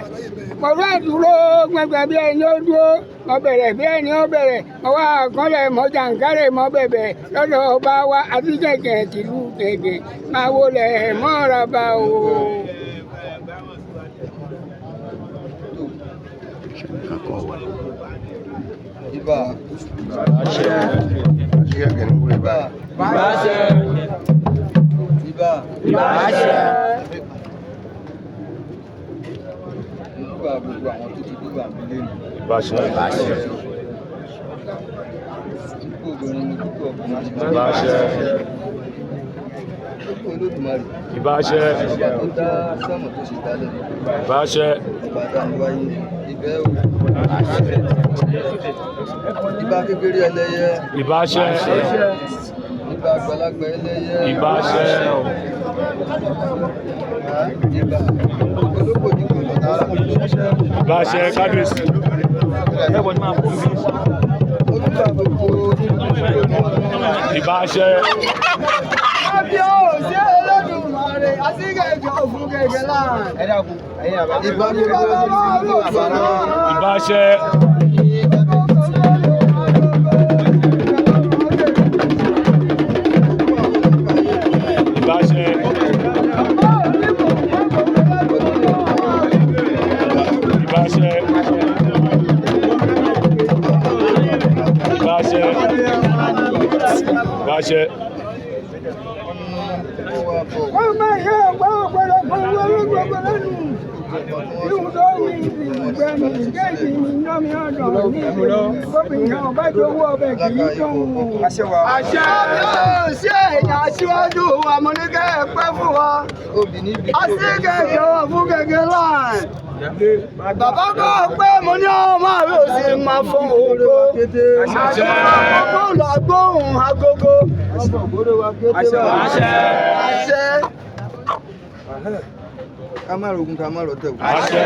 Mo wá dúró gbẹgbẹ bí ẹni ó dúró, mo bẹ̀rẹ̀ bí ẹni ó bẹ̀rẹ̀, mo wá kọ́lẹ̀ mo jàǹkárẹ̀ mo bẹ̀bẹ̀ lọ́dọ̀ ọba wa àti gẹ̀gẹ̀ tìlú gẹ̀gẹ̀ máa wọlé mọ́ra bá o. Nǹkan kan wà. Gbogbo àwọn tó ti dúgbà mí lẹ́nu. Dúpọ̀ obìnrin ni dúpọ̀ ọkùnrin. Ìbà fún Olódùmarè. Ìbáṣẹ. Ọba tó dá sánmọ̀ tó sì dálẹ̀. Ìbáṣẹ. Ọba dániwáyé. Ìbẹ́ o. Ìbà kékeré ẹlẹ́yẹ. Ìbáṣẹ. Ìbà àgbàlagbà ẹlẹ́yẹ. Ìbáṣẹ. Ìbà olóko ní kò lọ́tà. Ìbáṣẹ kábíyèsí. Olúwa gbogbo Ìbáṣẹ. Kábíyèsí Olódùmarè, àsìkèjọ fún gẹ́gẹ́ láàrin. Ìbà gbogbo onílù àbára. Ìbáṣẹ. Ìbáṣẹ. Ìbáṣẹ. Ìbáṣẹ. Ìbáṣẹ. Wọ́n máa yẹ ọ̀pá ọ̀pọ̀lọpọ̀ olóògbé lẹ́nu. Ìwúdó mi ìgbẹ́ni géèjì iná mi ọ̀dọ̀ ní gómìnà ọba ìdówó ọbẹ̀ kì í dùn. Àṣẹ. Kábíyèsí ẹ̀yìn aṣíwájú wa mo ní kẹ́ ẹ pẹ́ fún wa. Obì níbi Àsìkèjọ fún gẹ́gẹ́ láàrin. Bàbá kọ́ pé mo ní ọmọ mi ò sì máa fọ́n ògo. Àṣẹ. Àkókò làgbóhùn agogo. Àṣẹ. Àṣẹ. Ká má rogun ká má rọ̀tẹ̀ o. Àṣẹ.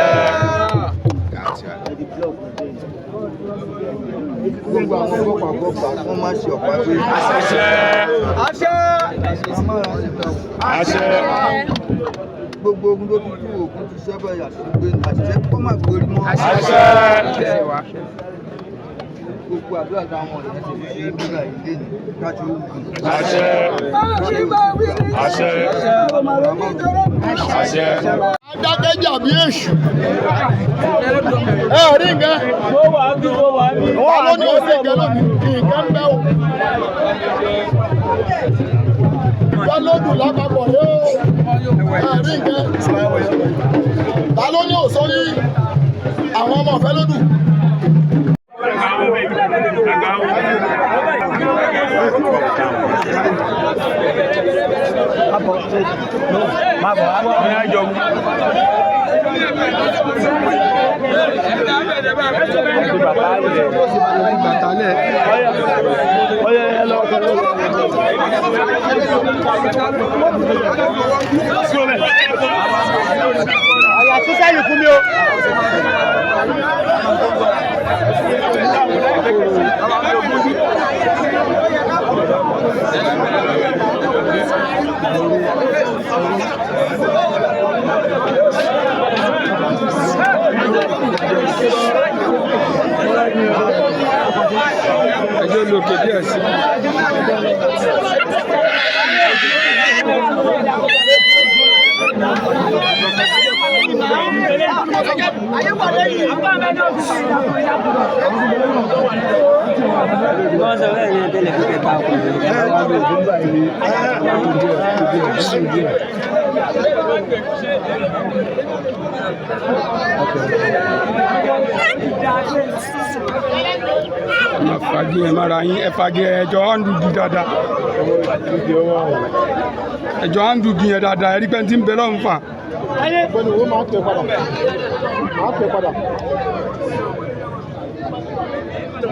Gbogbo àwọn gọ́pàgọ́pà wọ́n máa ṣe ọ̀pá pé. Àṣẹ. Àṣẹ. Ká má ra síta o. Àṣẹ. Gbogbo ogun tó ti kú ogun ti ṣẹ́ báyìí àṣìṣe àṣìṣe kó má gbórí mọ́. Àṣẹ. Gbogbo àdúrà táwọn ọ̀rẹ́ ti fi ṣe nígbà ilé ní káti ó wù. Àṣẹ. Àṣẹ. Àṣẹ. Adákẹ́jà bí èṣù. Ẹ rí nǹkan. Ta ló ní òsè nǹkan lónìí? Nǹkan ń bẹ o. Ìfẹ́lódù lápapọ̀ rẹ o. Ẹ rí nǹkan. Ta ló ní òsórí àwọn ọmọ Ìfẹ́lódù? Ẹjọ́ lókè díẹ̀ sí. Ẹ má fagi ẹ má ra yín, ẹ fagi ẹjọ́ ọ̀ndùdì dáadáa. Ẹjọ́ ọ̀ndùdì yẹn dáadáa, ẹ rí pé ti ń bẹ lọ́n fà. Ọ̀gbẹ́ni wo máa ń pè padà? Máa ń pè padà. Ẹ fà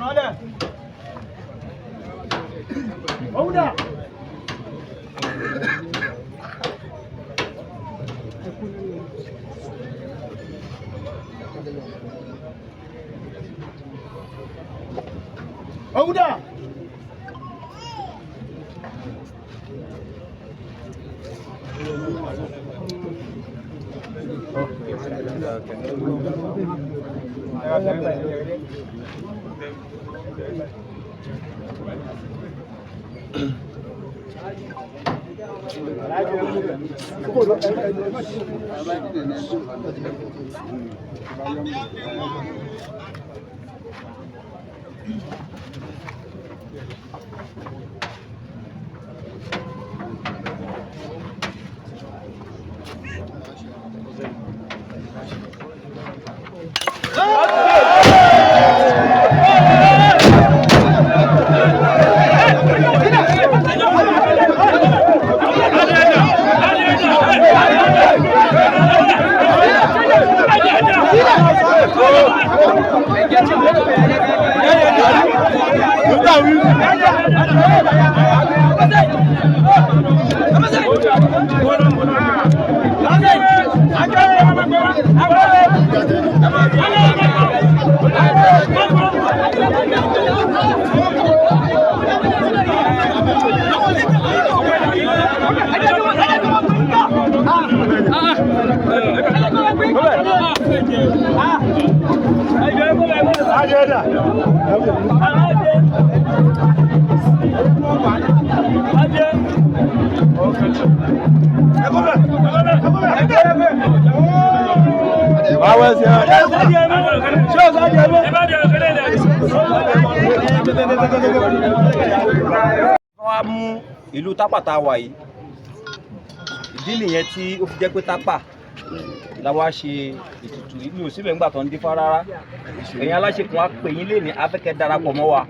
dáadáa. Ògúndà. Wọ́n á mú ìlú Tápà tá a wà yìí. Ìdí nìyẹn tí ó fi jẹ́ pé Tápà la wá ṣe ètùtù yìí. Mi ò síbẹ̀ ńgbà tó ń dífá rárá. Ẹ̀yin aláṣekùn, á pè yín léni, a fẹ́ kẹ́ darapọ̀ mọ́ wa.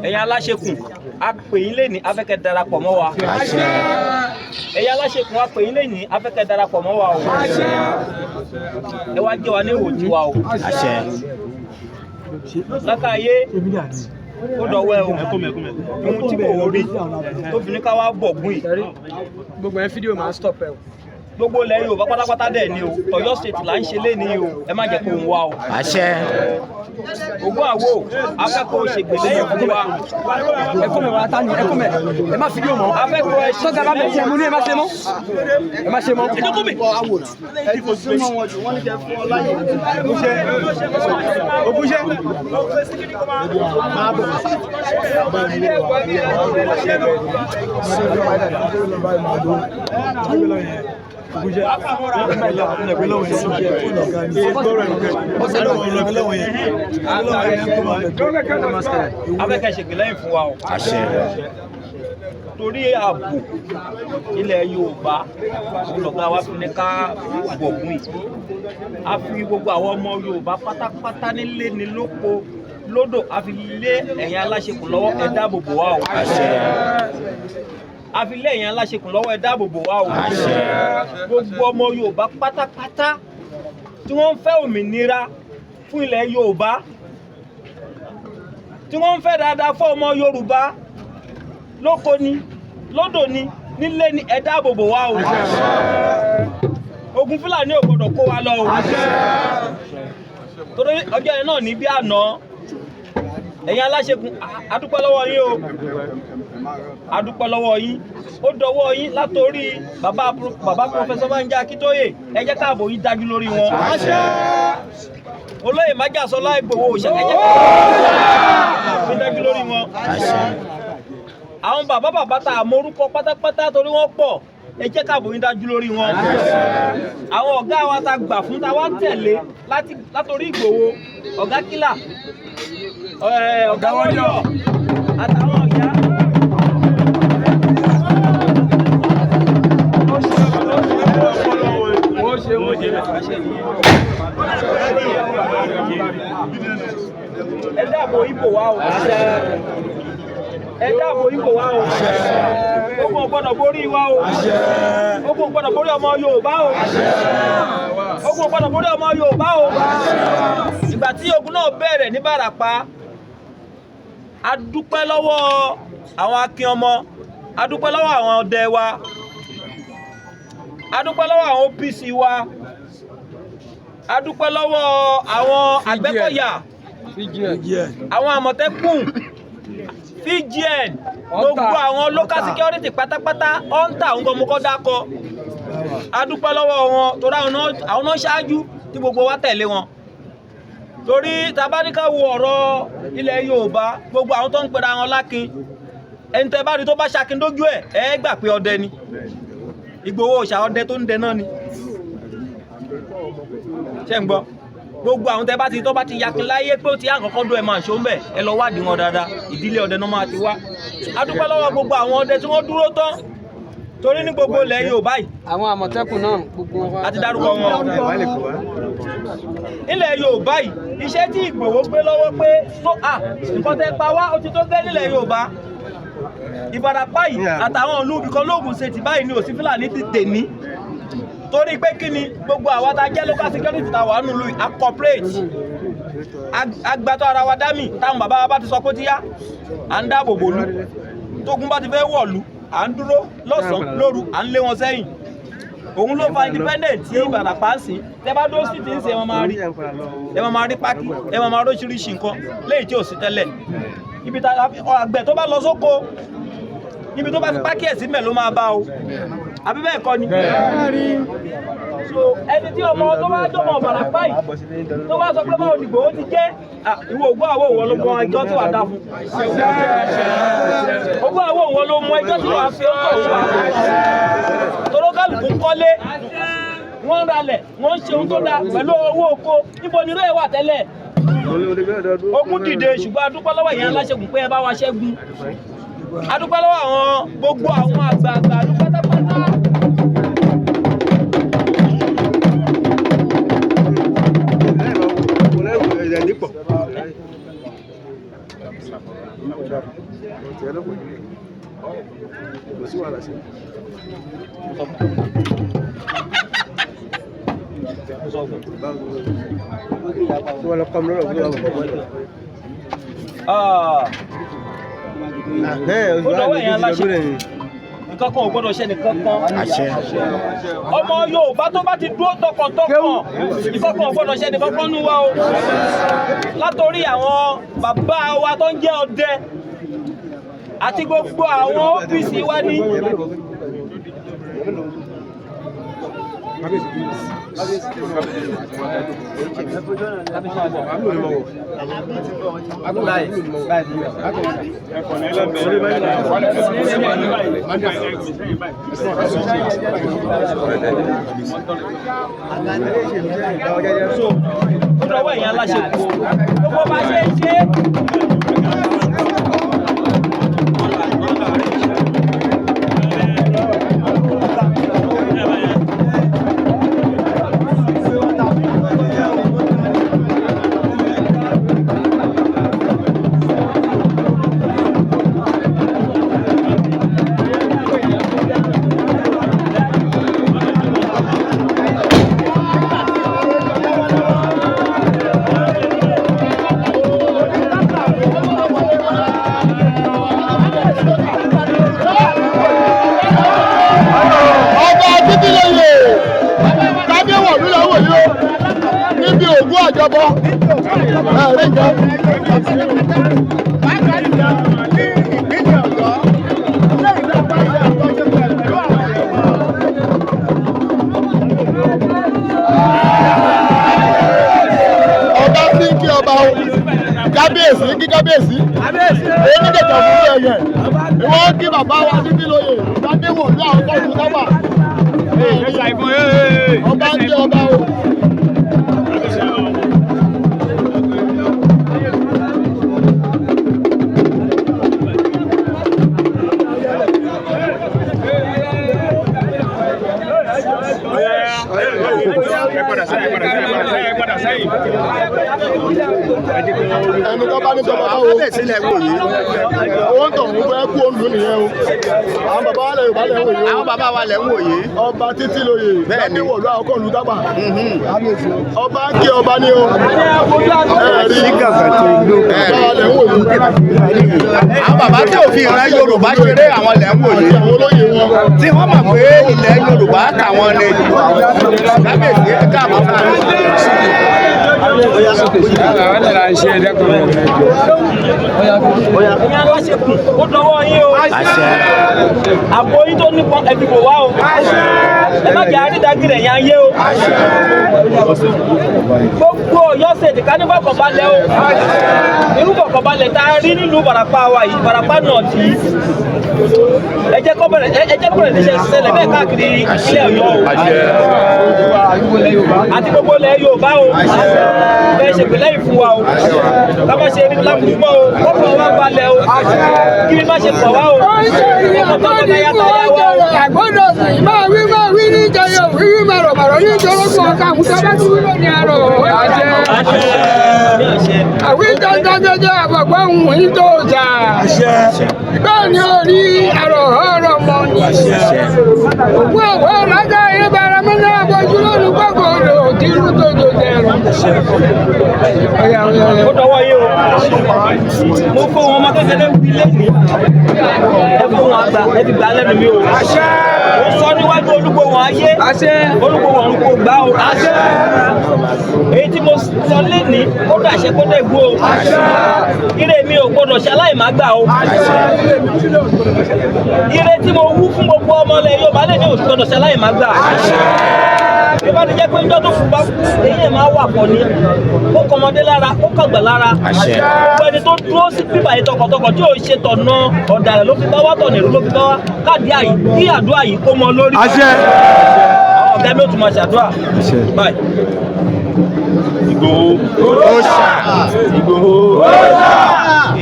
Ẹ̀yin aláṣekùn, á pè yín léni, a fẹ́ kẹ́ darapọ̀ mọ́ wa. Ẹ̀yin aláṣekùn, á pè yín léni, a fẹ́ kẹ́ darapọ̀ mọ́ wa o. Ẹ wá jẹ́ wa ní ìwò tiwa o. Lákàáyé ó dọ̀wọ́ ẹ o. Ohun tí kò rí tó fi ní ká wá bọ̀gún yìí. Gbogbo ẹ fídíò máa ń stop ẹ o. Gbogbo ilẹ̀ Yorùbá pátápátá dẹ̀ ni o. Ọ̀yọ́ State là ń ṣe léni o, ẹ má jẹ́ kó ń wá o. Ògún àwo afẹ́kọ̀ọ́ ṣègbè lẹ́yìn fún wa. Ẹ kó mẹ wá tá ni ẹ kó mẹ, ẹ má fídíò mọ́. Afẹ́kọ̀ọ́ ẹ Sọ́gà bá bẹ̀ tí ẹ mú ní ẹ má ṣe mọ́. Ẹ má ṣe mọ́. Ẹ ti súnmọ́ wọn jù, wọ́n ní kẹ́ fún ọ láyè. Afẹ́kọ̀ọ́ ṣègbè lẹ́yìn fún wa o. Torí ààbò ilẹ̀ Yorùbá lọ̀gá wa fi ní ká bọ̀gún yìí. A fi gbogbo àwọn ọmọ Yorùbá pátápátá nílé ní lóko lódò, a fi lé ẹ̀yin aláṣekùn lọ́wọ́, ẹ dáàbò bò wá o. A fi lé ẹ̀yin aláṣekùn lọ́wọ́, ẹ dáàbò bò wá o. Gbogbo ọmọ Yorùbá pátápátá tí wọ́n ń fẹ́ òmìnira fún ilẹ̀ Yorùbá, tí wọ́n ń fẹ́ dáadáa fún ọmọ Yorùbá lóko ni lódò ni nílé ni, ẹ dáàbò bò wá o. Ogun Fúlàní ò gbọdọ̀ kó wa lọ o. Torí ọjọ́ yẹn náà ní bí àná. Ẹ̀yin aláṣekùn, a dúpẹ́ lọ́wọ́ yín o, a dúpẹ́ lọ́wọ́ yín. Ó dọwọ́ yín látòrí bàbá bàbá Professor Banji Akíntóyè, ẹ jẹ́ káàbò yín dájú lórí wọn. Olóyè Májàsọ́lá Ìgbòho Òòṣà, ẹ jẹ́ káàbò yín dájú lórí wọn. Àwọn bàbá bàbá tá a mọrúkọ pátápátá torí wọ́n pọ̀, ẹ jẹ́ káàbò yín dájú lórí wọn. Àwọn ọ̀gá wa ta gbà fún ta wá tẹ̀lé látòrí Ìgbòho, ọ̀gá Kílà, ọ̀gá wọ́yọ̀ àtàwọn ọ̀gá. Ẹ dáàbò ipò wa o. Ẹ dáàbò ipò wa o. Ogun ò gbọ́dọ̀ borí wa o. Ogun ò gbọ́dọ̀ borí ọmọ Yorùbá o. Ogun ò gbọ́dọ̀ borí ọmọ Yorùbá o. Ìgbà tí ogun náà bẹ̀rẹ̀ ní Bàràpá, A dúpẹ́ lọ́wọ́ àwọn akin ọmọ, a dúpẹ́ lọ́wọ́ àwọn ọdẹ wa, a dúpẹ́ lọ́wọ́ àwọn OPC wa, a dúpẹ́ lọ́wọ́ àwọn Àgbẹ̀kọ̀yà, àwọn Àmọ̀tẹ́kùn, VGN, gbogbo àwọn local security pátápátá, ọ̀ǹtà àwọn ọmọkọ́ dákọ̀. A dúpẹ́ lọ́wọ́ wọn torí àwọn náà ṣáájú tí gbogbo wa tẹ̀lé wọn. Torí tabaníkà wo ọ̀rọ̀ ilẹ̀ Yorùbá, gbogbo àwọn tó ń pera wọn lákin, ẹni tẹ́ bá rí tó bá ṣakin dójú ẹ̀, ẹ gbà pé ọdẹ ni. Ìgbòho òòṣà ọdẹ tó ń dẹ náà ni. Ṣé ń gbọ́? Gbogbo àwọn tẹ́ bá ti tó bá ti yakin láyé pé ó ti yá nǹkan dún, ẹ máa ṣó ń bẹ̀, ẹ lọ wádìí wọn dáadáa, ìdílé ọdẹ náà máa ti wá. A dúpẹ́ lọ́wọ́ gbogbo àwọn ọdẹ tí wọ́n dúró tán, torí ní gbogbo ilẹ̀ Yorùbá yìí, àwọn Àmọ̀tẹ́kùn náà gbogbo wọn. A ti dárúkọ wọn. Ilẹ̀ Yorùbá yìí, iṣẹ́ tí Ìgbòho gbé lọ́wọ́ pé so à nǹkan tẹ́ pa wá ó ti tó gẹ́ nílẹ̀ Yorùbá. Ìbàràpá yìí àtàwọn ìlú ibìkan lóògùn ṣe tì báyìí ni òsì Fúlàní ti tèní. Torí pé kí ni gbogbo àwa tá jẹ́ local security tá wà nùlù, a cooperate, agbátọ̀ ara wa dámì táwọn bàbá wa bá ti sọ pé ó ti yá, à ń dáàbò bòlú. Tógun bá ti fẹ́ wọ̀lú, à ń dúró lọ́sàn-án lóru, à ń lé wọn sẹ́yìn. Òun ló fa independent tí Ìbàràpá ń sìn. Tẹ bá dó sí ti ń sìn, ẹ máa máa rí, ẹ máa máa rí pákí, ẹ máa máa róṣìíríṣìí nǹkan léyìí tí ò sí tẹ́lẹ̀. Ibi tá àgbẹ̀ tó bá lọ sóko, ibi tó bá fi pákí ẹ̀ sí mẹ́ ló máa bá o, àbí bẹ́ẹ̀ kọ́ ni? So ẹni tí ọmọ tó bá jọmọ Ìbàràpá yìí tó bá sọ pé báwo ni Ìgbòho ti jẹ́, ìwọ ògbó àwọ̀ òwò ló mọ ẹjọ́ tí wàá dá fún, ògbó àwọ̀ òwò ló mọ ẹjọ́ tí wàá fi ọkọ̀ òwò torókàlùkù ń kọ́lé, wọ́n ń ralẹ̀, wọ́n ń ṣe ohun tó dáa pẹ̀lú owó oko. Níbo ni irú ẹ̀ wà tẹ́lẹ̀? Ogun dìde, ṣùgbọ́n a dúpẹ́ lọ́wọ́ ìyẹn aláṣẹ́gun pé ẹ bá wa ṣẹ́gun. A dúpẹ́ lọ́wọ́ àwọn gbogbo àwọn àgbààgbà pátápátá. Ó dọwọ́ ẹ̀yin aláṣẹ, nǹkan kan ò gbọ́dọ̀ ṣe nìkan kan. Ọmọ Yorùbá tó bá ti dúró tọkàntọkàn, nǹkan kan ò gbọ́dọ̀ ṣe nìkan kan nú wa o. Látòrí àwọn bàbá wa tó ń jẹ́ ọdẹ àti gbogbo àwọn OPC wa ní. So ó dọwọ́ ẹ̀yin aláṣẹ, gbogbo bá ṣe ń ṣe. Ọba Títílóyè Tádéwọ̀lú lọ́wọ́ yìí o, níbi ògún àjọbọ ẹ̀rí nǹkan. Ọba tí ń kí ọba o, kábíyèsí ń kí kábíyèsí, oníkẹ̀kẹ̀ fún ẹ̀yẹ ìwọ ń kí bàbá wa Títílóyè Tádéwọ̀lú àwọn tó ń sábà ọba ń kí ọba o. Ẹni tó bá ní tọmọ báwo. Kábíyèsí lẹ wò yìí. Owó ń tọ̀ ń fẹ́ kú òǹdù nìyẹn o. Àwọn bàbá wa lẹ Yorùbá lẹ ń wò yìí o. Àwọn bàbá wa lẹ ń wò yìí. Ọba títí lóye. Bẹ́ẹ̀ni. Wọ̀lú àkọ́kọ́ ìlú Tápà. Ọba ń kí ọba ní o. Ẹ̀rí. Bàbá wa lẹ ń wò yìí. Àwọn bàbá tí ò fi ìran Yorùbá ṣeré àwọn lẹ ń wò Àti yìí. àwọn olóyè wọn. Tí wọ́n mọ̀ pé ilẹ̀ Yorùbá tàwọn ni. Kábíyèsí ẹ káàbọ̀ sáà. Ẹ̀yin aláṣekùn ó dọwọ́ yín o. Àpò yín tó nípọn ẹ fi bò wá o. Ẹ má jẹ́ àrídàgìrì ẹ̀yìn ayé o. Gbogbo Ọ̀yọ́ ṣètì ká ní fọkànbalẹ̀ o. Irú fọkànbalẹ̀ tá a rí nílùú Ìbàràpá wa yìí, Ìbàràpá náà tì í. Ẹ jẹ́ kó bẹ̀rẹ̀ ẹ jẹ́ kó bẹ̀rẹ̀ níṣẹ́ ṣẹlẹ̀ bẹ́ẹ̀ káàkiri ìpínlẹ̀ Ọ̀yọ́ o. Àti gbogbo ilẹ̀ Yorùbá o. Bẹ́ẹ̀ ṣe pẹ̀lẹ́ ìfún wa o. Ká má ṣe rí láburú mọ́ o. Kọ́kọ́ wa balẹ̀ o. Kí ni má ṣe pọ̀ wá o. Ọkọ̀ tó ń bá yàtọ̀ yà wá o. Àgbọ́dọ̀ sì máa wí máa wí ní jẹyọ wíwí màrọ̀ màrọ̀ ní ìjọlọ́gbọ̀n ọ̀ka àmúta bá tún wúlò ní àrọ̀. Àwí dandan jẹjẹ àbọ̀gbọ́ ohun yìí tó jà. Bẹ́ẹ̀ ni ó rí àrọ̀ ọ̀rọ̀ mọ́ ni. Òkú àwọ̀ lájà ìbára mọ́nà àbójú lónìí gbọ́gbọ́ odò tìrú tòjò dẹ̀rùn. Ó dọwọ́ yín o. Mo fún wọn ọmọ kékeré wí lẹ́nu. Ẹ fún wọn àgbà ẹ fi gbà lẹ́nu mi o. Mo sọ níwájú olúgbòhùn ayé. Olúgbòhùn ọ̀run kò gbà o. Èyí tí mo sọ lénìí ó dàṣẹ kó dẹ̀ gbó o. Ire mi ò gbọdọ̀ ṣaláì má gbà o. Ire tí mo wú fún gbogbo ọmọ ilẹ̀ Yorùbá lè ní ò gbọdọ̀ ṣaláì má gbà. Bí bá ti jẹ́ pé njọ́ tó fún bá kú, eyín ẹ̀ máa wà pọ̀ ni. Ó kọmọdé lára, ó kàgbà lára. Gbogbo ẹni tó dúró sí bíbà yìí tọkàntọkàn tí ò ṣe tọ̀nà ọ̀dàlẹ̀ ló fi bá wá tọ̀nà èrú ló fi bá wá. Káàdì àyè kí àdúrà yìí kó mọ lórí. Àwọn ọ̀gá mi ò tún máa ṣàdúrà. Báyìí. Ìgbòho. Òòṣà. Ìgbòho. Òòṣà.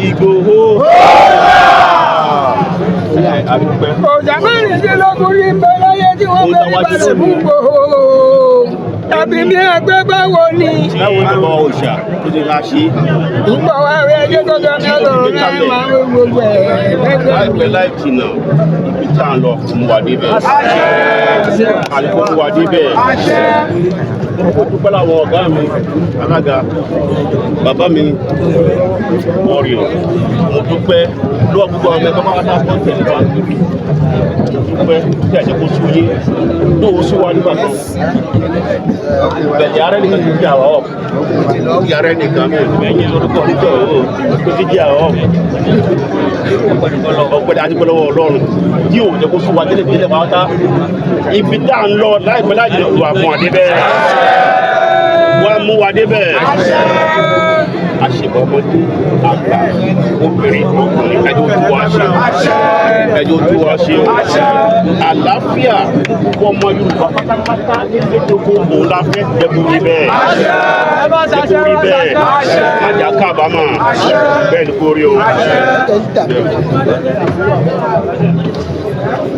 Ìgbòho. Òòṣà. Àdúpẹ́. Ọ̀jà mẹ́rìndínlógún ní bẹ láyé tí wọ́n fẹ́ rí balẹ̀ fún Ìgbòho. Tàbí ní ẹgbẹ́ báwo ni? Báwo ni bọ́ òòṣà tó ti ra ṣe? Ìgbọ̀ wa rẹ̀ ẹjẹ́ tó jọ ní ọ̀rọ̀ náà máa ń gbogbo ẹ̀ lẹ́gbẹ̀ẹ́. Láìpẹ́ láì jìnnà, ibi tá à ń lọ mú wa débẹ̀. Àlùkò mú wa débẹ̀. Mo dúpẹ́ láwọn ọ̀gá mi, alága, bàbá mi, warrior. Mo dúpẹ́ lọ́wọ́ gbogbo àwọn ẹgbẹ́ pátá tó ń tẹ̀lé wa. Mo dúpẹ́ tí àjẹ́ kó sú yé. Lóò sú wa nígbà kan. Bẹ̀rẹ̀ ara nìkan ti di àwa ọ̀. Yàrá nìkan ẹ̀yìn lórúkọ níjọ́ o tó ti di àwa ọ̀. Ọpẹ́ àti pẹ́ lọ́wọ́ Ọlọ́run tí ò jẹ́ kó sú wa délé délé pátá. Ibi tá à ń lọ láìpẹ́ láì jìnnà wà fún wa débẹ̀. Wà mú wa débẹ̀. Àṣebọ̀ ọmọdé, àgbà, obìnrin, ọkùnrin, ẹjọ́ tó wá ṣe. Ẹjọ́ tó wá ṣe. Àlàáfíà gbogbo ọmọ Yorùbá pátápátá nílé gbogbo òun la fẹ́ jẹ́ kó rí bẹ́ẹ̀. Jẹ́ kó rí bẹ́ẹ̀. Má jà kábàámọ̀. Bẹ́ẹ̀ ni kó rí o.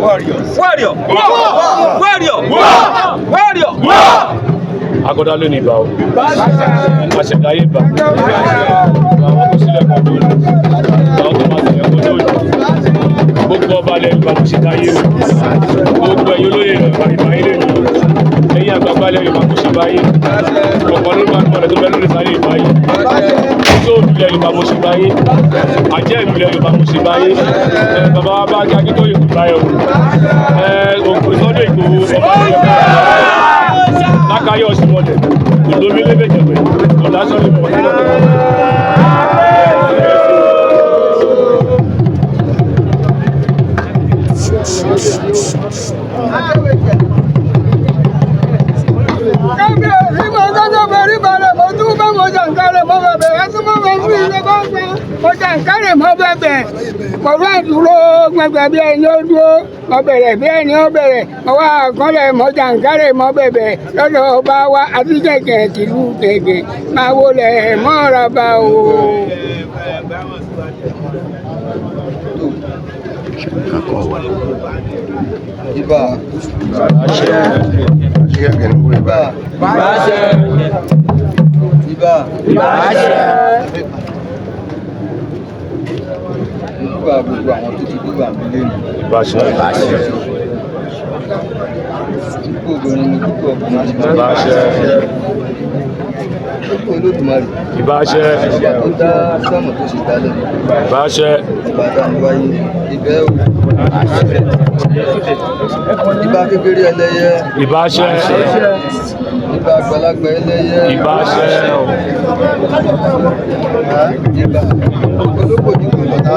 Warrior! Warrior! Warrior! Akọ́dá ló ní ibà o. Aṣẹ̀dáyé ibà. Àwọn tó sílẹ̀ kan lónìí. Àwọn tó máa sílẹ̀ kan lónìí. Gbogbo ọba ilẹ̀ Yorùbá kò ṣe táyé o. Gbogbo ẹ̀yin olóyè Yorùbá ìbá yín lè ní. Ẹ̀yin àgbààgbà ilẹ̀ Yorùbá kò ṣe báyé. Ọ̀pọ̀ ló máa ń bọ̀lẹ̀ tó bẹ lórí sáré ìbáyé. Tó ìlú ilẹ̀ Yorùbá mo ṣe báyé. Àjẹ́ ìlú ilẹ̀ Yorùbá mo ṣe báyé. Bàbá wa bá Akíntóyè kò báyọ̀ o. Òkú Sunday Ìgbòho ọba ilẹ̀ Yorùbá. Lákàáyọ̀ ọ̀sìnmọ̀lẹ̀ kò lómi lébèjẹ̀wẹ̀ kò lásán lè mọ̀ nílẹ̀. Kábíyèsí mo kọ́kọ́ forí balẹ̀ mo tún bá mo jàǹkárẹ̀ mo bẹ̀bẹ̀ ẹ tún bá mo fún ilé bá gbẹ mo jàǹkárẹ̀ mo bẹ̀bẹ̀ mo bá dúró gbẹgbẹ bí ẹni ó dúró mo bẹ̀rẹ̀ bí ẹni ó bẹ̀rẹ̀ mo wá kọ́lẹ̀ mo jàǹkárẹ̀ mo bẹ̀bẹ̀ lọ́dọ̀ ọba wa àti kẹ̀kẹ́ tìlú kẹ̀kẹ́ máa wọlé mọ́ra bá o. Ibà. Ibà. Ibà. Ìbà gbogbo àwọn tó ti dúbà mí lẹ́nu. Ìbáṣẹ. Dúpọ̀ obìnrin ni dúpọ̀ ọkùnrin. Ìbáṣẹ. Dúpọ̀ Olódùmarè. Ìbáṣẹ. Ọba tó dá sánmọ̀ tó sì dálẹ̀. Ìbáṣẹ. Ọba dániwáyé. Ìbẹ́ o. Ìbà kékeré ẹlẹ́yẹ. Ìbáṣẹ. Ìbà àgbàlagbà ẹlẹ́yẹ. Ìbáṣẹ. Ìbà olókòdìgbò bàtà.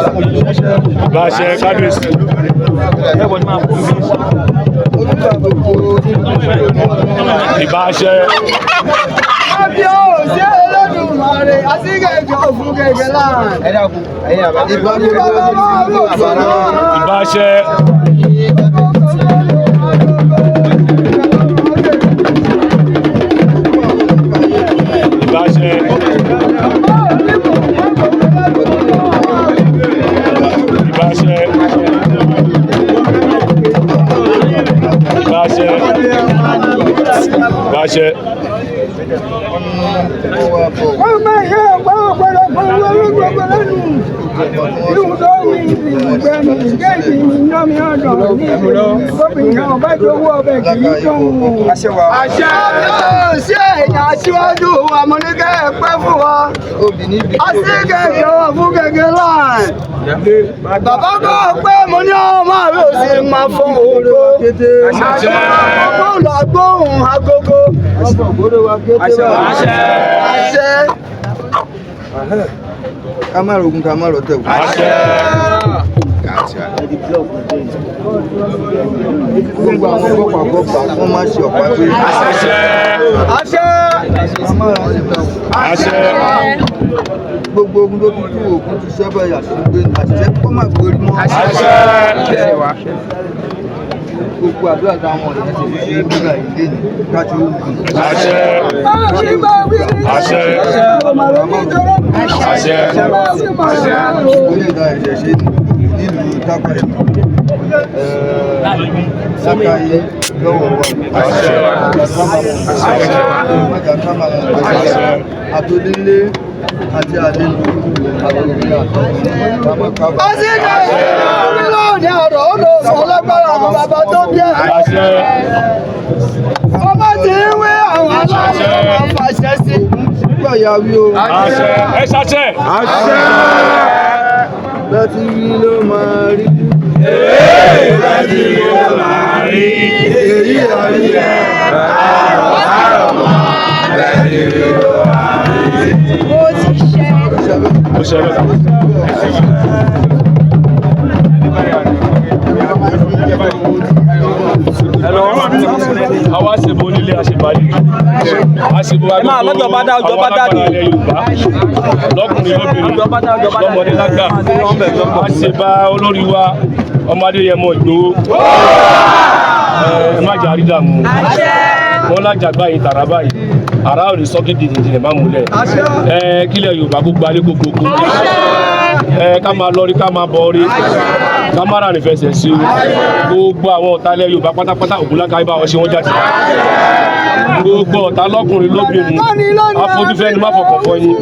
Ìbáṣẹ kábíyèsí. Olúwa gbogbo Ìbáṣẹ. Kábíyèsí Olódùmarè, àsìkèjọ fún gẹ́gẹ́ láàrin. Ìbà gbogbo àbára. Ìbáṣẹ. Ìbáṣẹ. Ìbáṣẹ. Ìbáṣẹ. Ìbáṣẹ. Wọ́n máa yẹ ọ̀pá ọ̀pọ̀lọpọ̀ olóògbé lẹ́nu. Ihun tó wí ìgbẹ́ni géèjì ìyànmi ọ̀dọ̀ ní gómìnà ọba tó wú ọbẹ̀ kì í dùn. Àṣẹ. Kábíyèsí ẹ̀yìn aṣíwájú wa mo ní kẹ́ ẹ pẹ́ fún wa. Àsìkèjọ fún gẹ́gẹ́ láì. Bàbá kọ́ pé mo ní ọmọ rẹ̀ ò sì máa fọ ògo. Àgbóhùn làgbóhùn agogo. Àṣẹ. Àṣẹ. Ká má rogun ká má rọ̀tẹ̀ wò. Àṣẹ. Gbogbo àwọn gọ́pà gọ́pà wọ́n máa ṣe ọ̀pá pé. Àṣẹ. Àṣẹ. Ká má ra ṣe bá wò. Àṣẹ. Gbogbo ogun tó ti tú òkun ti ṣẹ́ báyìí àṣìṣe àṣìṣe kó má gbórí mọ́. Àṣẹ. Gbogbo àdúrà táwọn ọ̀rẹ́ ti fi ṣe nígbà yìí lé ní kájú ogun. Àṣẹ. Àṣẹ. Àṣẹ. Ó lè da ẹ̀ṣẹ̀ ṣe nílùú Tápà yìí. Lákàáyé lọ́wọ́ wa. Àṣẹ. Májà kábàámọ̀. Àtòdílé àti àlejò àtòbí àtọkùnrin ká má kábàámọ̀. Àṣìkè orílẹ̀-èdè ọ̀rọ̀ ó lọ sọ lágbára àwọn bàbá tó bí ẹ̀. Àṣẹ. Ọba ti ń wé àwọn aláṣẹ wọn fàṣẹ sí. Gbọ̀yà wí o. Àṣẹ. Ẹ ṣàṣẹ. Bẹ́ẹ̀ tí wí ló máa rí. Bẹ́ẹ̀ tí ló máa rí. Èyí àrí ẹ̀ àrọ̀ àrọ̀ mọ́. Bẹ́ẹ̀ tí ló máa rí. Ó ti ṣe. Ó ṣe bẹ́ẹ̀. Àwa ṣèbò onílé àṣebàlẹ̀ àṣebò Ẹ máa lọ́jọ́ bá dá, ọjọ́ bá dá àwọn ni. alágbára ilẹ̀ Yorùbá lọ́kùnrin lóbìnrin lọ́mọdé lágbà àṣebà olórí wa ọmọ Adéyẹmọ Ìgbòho ẹ má jà rí dààmú wọn lájà báyìí tàrà báyìí àrà ò ní sọ́kì dìdìdì má múlẹ̀ ẹ kílẹ̀ Yorùbá kó gbalé kó gbogbo ẹ ká máa lọ rí ká máa bọ̀ rí ká má rà nífẹsẹ̀ sí o gbogbo àwọn ọ̀tá ilẹ̀ Yorùbá pátápátá Ògúnláka ibà wọn ṣe wọ́n jáde gbogbo ọ̀tá lọ́kùnrin lóbìnrin afojúfẹ́ni má fọkàn fọ yín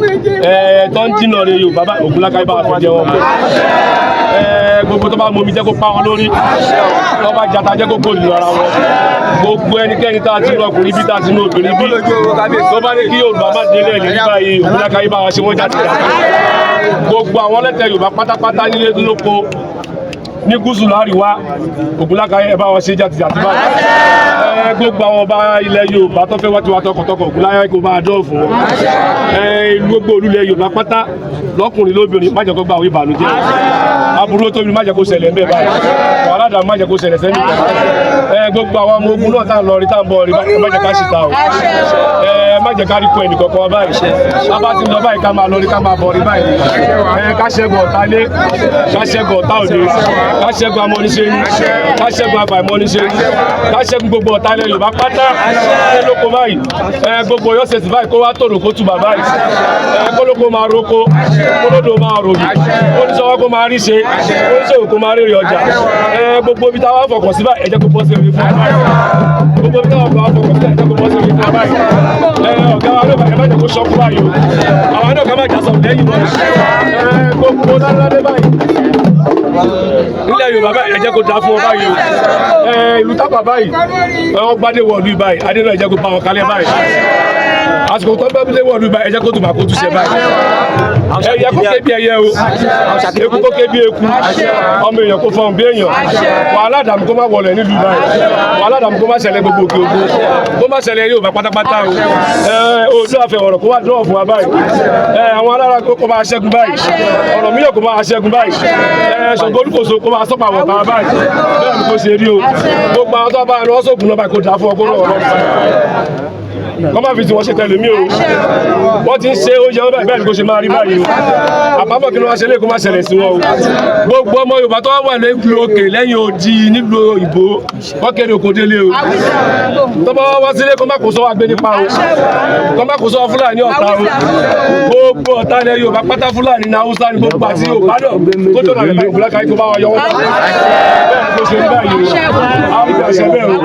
ẹ tó ń dínà re Yorùbá bá Ògúnláka ibà wọn jẹ wọn mọ́ ẹ gbogbo tó bá mọ omi jẹ́ kó pa wọn lórí tó bá jata jẹ́ kó kórìíra ara wọn gbogbo ẹnikẹ́ni tá a ti nú ọkùnrin bí tá a ti nú obìnrin bí tó bá ní kí Yorùbá má délé ẹ̀ nígbà yìí Ògúnláka ibà wọn ṣe wọ́n jáde gbogbo àwọn ọlẹ́tẹ̀ Yorùbá pátápátá nílé lóko ní gúúsù láríwá Ògúnláka ẹ bá wọn ṣe jàtìjàtì báyìí ẹ gbogbo àwọn ọba ilẹ̀ Yorùbá tó fẹ́ wá tiwa tọkàntọkàn Ògúnláka kó máa dán fún wọn ẹ gbogbo olúlẹ̀ Yorùbá pátá lọ́kùnrin lóbìnrin má jẹ́ kó gba àwọn ìbànújẹ́ aburú tóbi má jẹ́ kó ṣẹlẹ̀ ńbẹ̀ báyìí wàhálà dàrú má jẹ́ kó ṣẹlẹ̀ sẹ́ni ẹ gbogbo àwọn ọmọ ogun náà tá à ń lọ rí tá à ń bọ̀ rí má jẹ́ ká ṣìta o ẹ má jẹ́ ká rí kó ẹnì kankan wa báyìí a bá ti lọ báyìí ká máa lọ rí ká máa bọ̀ rí báyìí ẹ ká ṣẹ́gun ọ̀tá lé ká ṣẹ́gun ọ̀tá òde ká ṣẹ́gun amọ́niṣẹ́ni ká ṣẹ́gun afàìmọ́niṣẹ́ni ká ṣẹ́gun gbogbo ọ̀tá ilẹ̀ Yorùbá pátá ẹ lóko báyìí ẹ gbogbo Ọ̀yọ́ ṣèṣì báyìí kó wá tòrò kó tùbà báyìí ẹ kólókó máa roko kólódò máa ròdì oníṣòwò kó máa rí ṣe oníṣòwò kó máa rèrè ọjà ẹ gbogbo ibi táwa fọkàn sí báyìí ẹ jẹ́ kó bọ́ sí orí fún wa báyìí gbogbo ibi táwa fọkàn sí ẹ jẹ́ kó bọ́ sí orí fún wa báyìí ẹ ọ̀gá wa ló bá ẹ má jẹ́ kó ṣọ́kú báyìí o. Àwọn náà ká má jà sọ̀rọ̀ lẹ́yìn wọn. Gbogbo lálẹ́ báyìí nílẹ̀ Yorùbá báyìí, ẹ jẹ́ kó dáa fún ọ báyìí o. Ìlú Tápà báyìí, wọ́n gbadé wọ̀lú báyìí, adé náà ẹ jẹ́ kó bá wọn kalẹ̀ báyìí. Àsìkò tó gbadé wọ̀lú báyìí, ẹ jẹ́ kó tùbà kó túṣe báyìí. Ẹyẹ kó ké bí ẹyẹ o, eku kó ké bí eku, ọmọ èèyàn kó fọhùn bí èèyàn. Wàhálà dàmú kó má wọlé nílùú báyìí, wàhálà dàmú kó má ṣẹlẹ̀ gbogbo òkè òkun, kó má ṣẹlẹ̀ Yorùbá pátápátá o. Oòduà àfẹwọ̀rọ̀ kó wá dúró fún wa báyìí. Àwọn alára kó máa ṣẹ́gun báyìí, Ọ̀rànmíyàn kó máa ṣẹ́gun báyìí, Ṣàngó Olúkòso kó máa sọ́pà wọ̀ta báyìí. Bẹ́ẹ̀ ni kò ṣe rí o. Gbogbo àwọn tó bá lọ sóògùn náà báyìí, kó dáa fún ọ, kó rọ̀ ọ́ lọ́rùn báyìí, kọ́ máa fi tí wọ́n ṣe tẹ̀lé mi o. Wọ́n ti ń ṣe oúnjẹ wọn báyìí, bẹ́ẹ̀ ni kò ṣe máa rí báyìí o. Àbámọ̀ kí ló wá ṣe lé kó má ṣẹlẹ̀ sí wọn o. Gbogbo ọmọ Yorùbá tó wà nílùú òkè lẹ́yìn odi nílùú òyìnbó, wọ́n kéde oko délé o. Tó bá wá sílé, kó má kó sọ́wọ́ agbé nípa o, kó má kó sọ́wọ́ Fúlàní ọ̀tá o. Gbogbo ọ̀tá ilẹ̀ Yorùbá pátá, Fúlàní ní Haúsá ní gbogbo àti Yorùbá náà tó jọ̀nà rẹ̀ báyìí, Fúlàní kó bá wa yọ wọ́n bẹ́ẹ̀ ni kò ṣe rí báyìí o. Àwọn ìgbà ṣe bẹ́ẹ̀ o,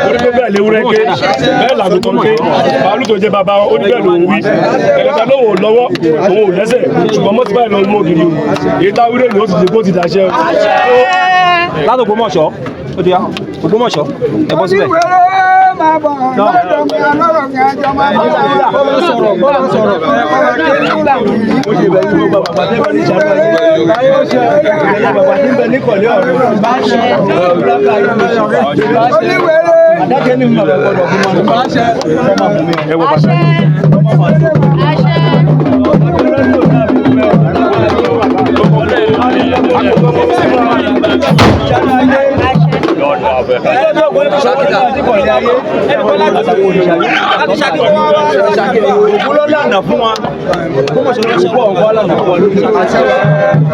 orí pé bẹ́ẹ̀ léwúrẹ́ ké, bẹ́ẹ̀ làgùntàn ké, màálù tó jẹ bàbá ó ní bẹ́ẹ̀ lòun wí, ẹ̀rẹ́ta lóun ò lọ́wọ́, òun ò lẹ́sẹ̀, ṣùgbọ́n mọ́tì báyìí lọ́ọ́ mú ògiri o. Èyí tá wúrẹ́ ni ó ti di kó ti dàṣẹ o. Láti Ògbómọ̀ṣọ́, ó ti yá, Ògbómọ̀ṣọ́, ẹ bọ́ síbẹ̀. Máa bọ̀ lọ́dọ̀ mi, alọ́rọ̀ mi, àjọ máa bọ̀. Ẹ wọ bàtà.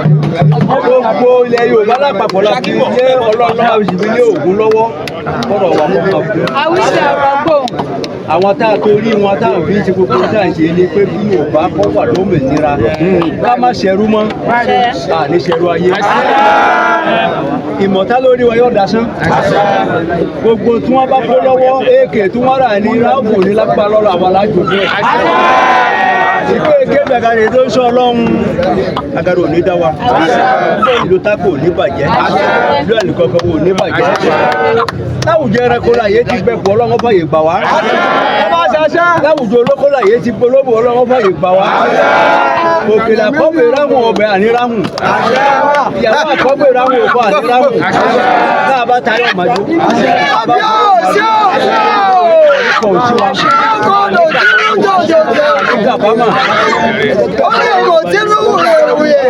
Gbogbo ilẹ̀ Yorùbá lápapọ̀ la fi lé ọlọ́lá òṣìbí lé Ògún lọ́wọ́ kọ́rọ̀ wà fún wa. Àwíṣe ọ̀rọ̀ gbò. Àwọn tá a torí wọn tá a fi ṣe gbogbo tá a ṣe ni pé bí Yorùbá kọ́ wà lómìnira, ká má ṣẹrú mọ́, à ní ṣẹrú ayé. Ìmọ̀ta lórí wa yóò dasán. Gbogbo tí wọ́n bá kó lọ́wọ́, èkè tí wọ́n rà ní ráàbù ní lápá lọ́rọ̀ àwọn alájò fún ẹ̀. Ìpè èké bẹ̀gàdì tó ń sọ ọlọ́run agaro ò ní dá wa, ìlú Tápà ò ní bàjẹ́, ìlú ẹnìkankan ò ní bàjẹ́. Láwùjọ ẹranko láyé ti gbẹ̀kú, ọlọ́run fàyè gbà wá. Láwùjọ olóko láyé ti polówó, ọlọ́run fàyè gbà wá. Òkèlè àkọ́gbè ráhùn, ọbẹ̀ àníráhùn, ìyàwó àkọ́gbè ráhùn, òkò àníráhùn. Tá a bá tayọ̀ màjú kò sí wa. Gàbámà. Ó ní kò sínú wùyẹ̀.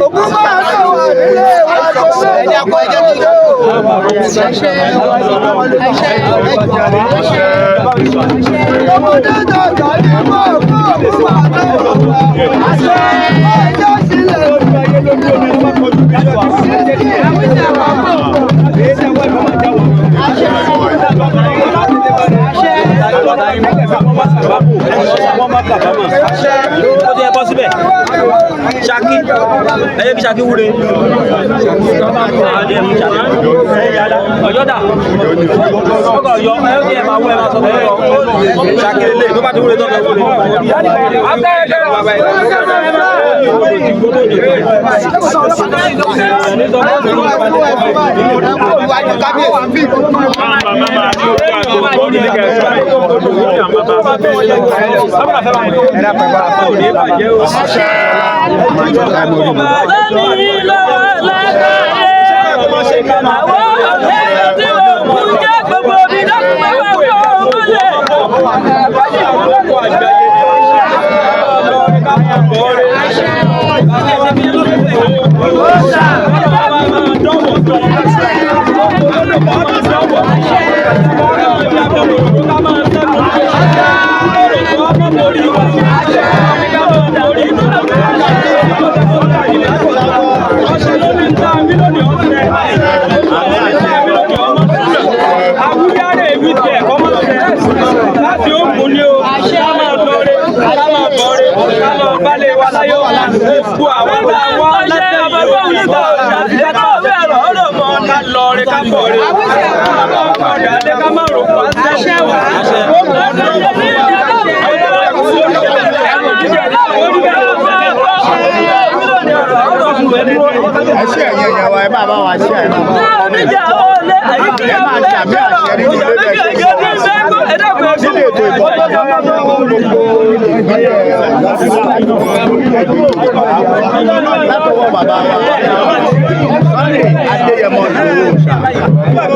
Ògún máa ń wà nílé wa tó lé ọmọdé dàgbà ní mọ̀ fún ògún máa tó wà. Ẹjọ́ sílẹ̀. Ó ti ẹ bọ́ síbẹ̀. Ṣakí, ẹ jẹ́ kí Ṣakí wúre. Ọ̀yọ́ dà, ọkọ̀ Ọ̀yọ́, ẹ ó ti ẹ máa wú, ẹ máa sọ fún ọ. Ṣakí lélẹ̀, tó bá ti wúre tó fẹ́ wúre. Láti òkun ni o, ká máa lọre, ká máa bọ̀re, ká máa balẹ̀ wa láyọ̀, gbogbo àwọn tá a wá látẹ̀yìn òkú ká lọre, ká bọ̀re, ká máa padà lé, ká máa rò pa sẹ́yìn. Ẹ ṣe ẹ̀yẹ ẹ̀yẹ wa, ẹ máa bá wa ṣe ẹ̀. Ẹ máa ṣàmì àṣẹ nínú ilé bẹ́ẹ̀ ṣe sọ. Nínú ètò ìbọn gbogbo ìpínlẹ̀ látọwọ́ bàbá wa Sunday Adéyẹmọ Ìgbòho Òòṣà,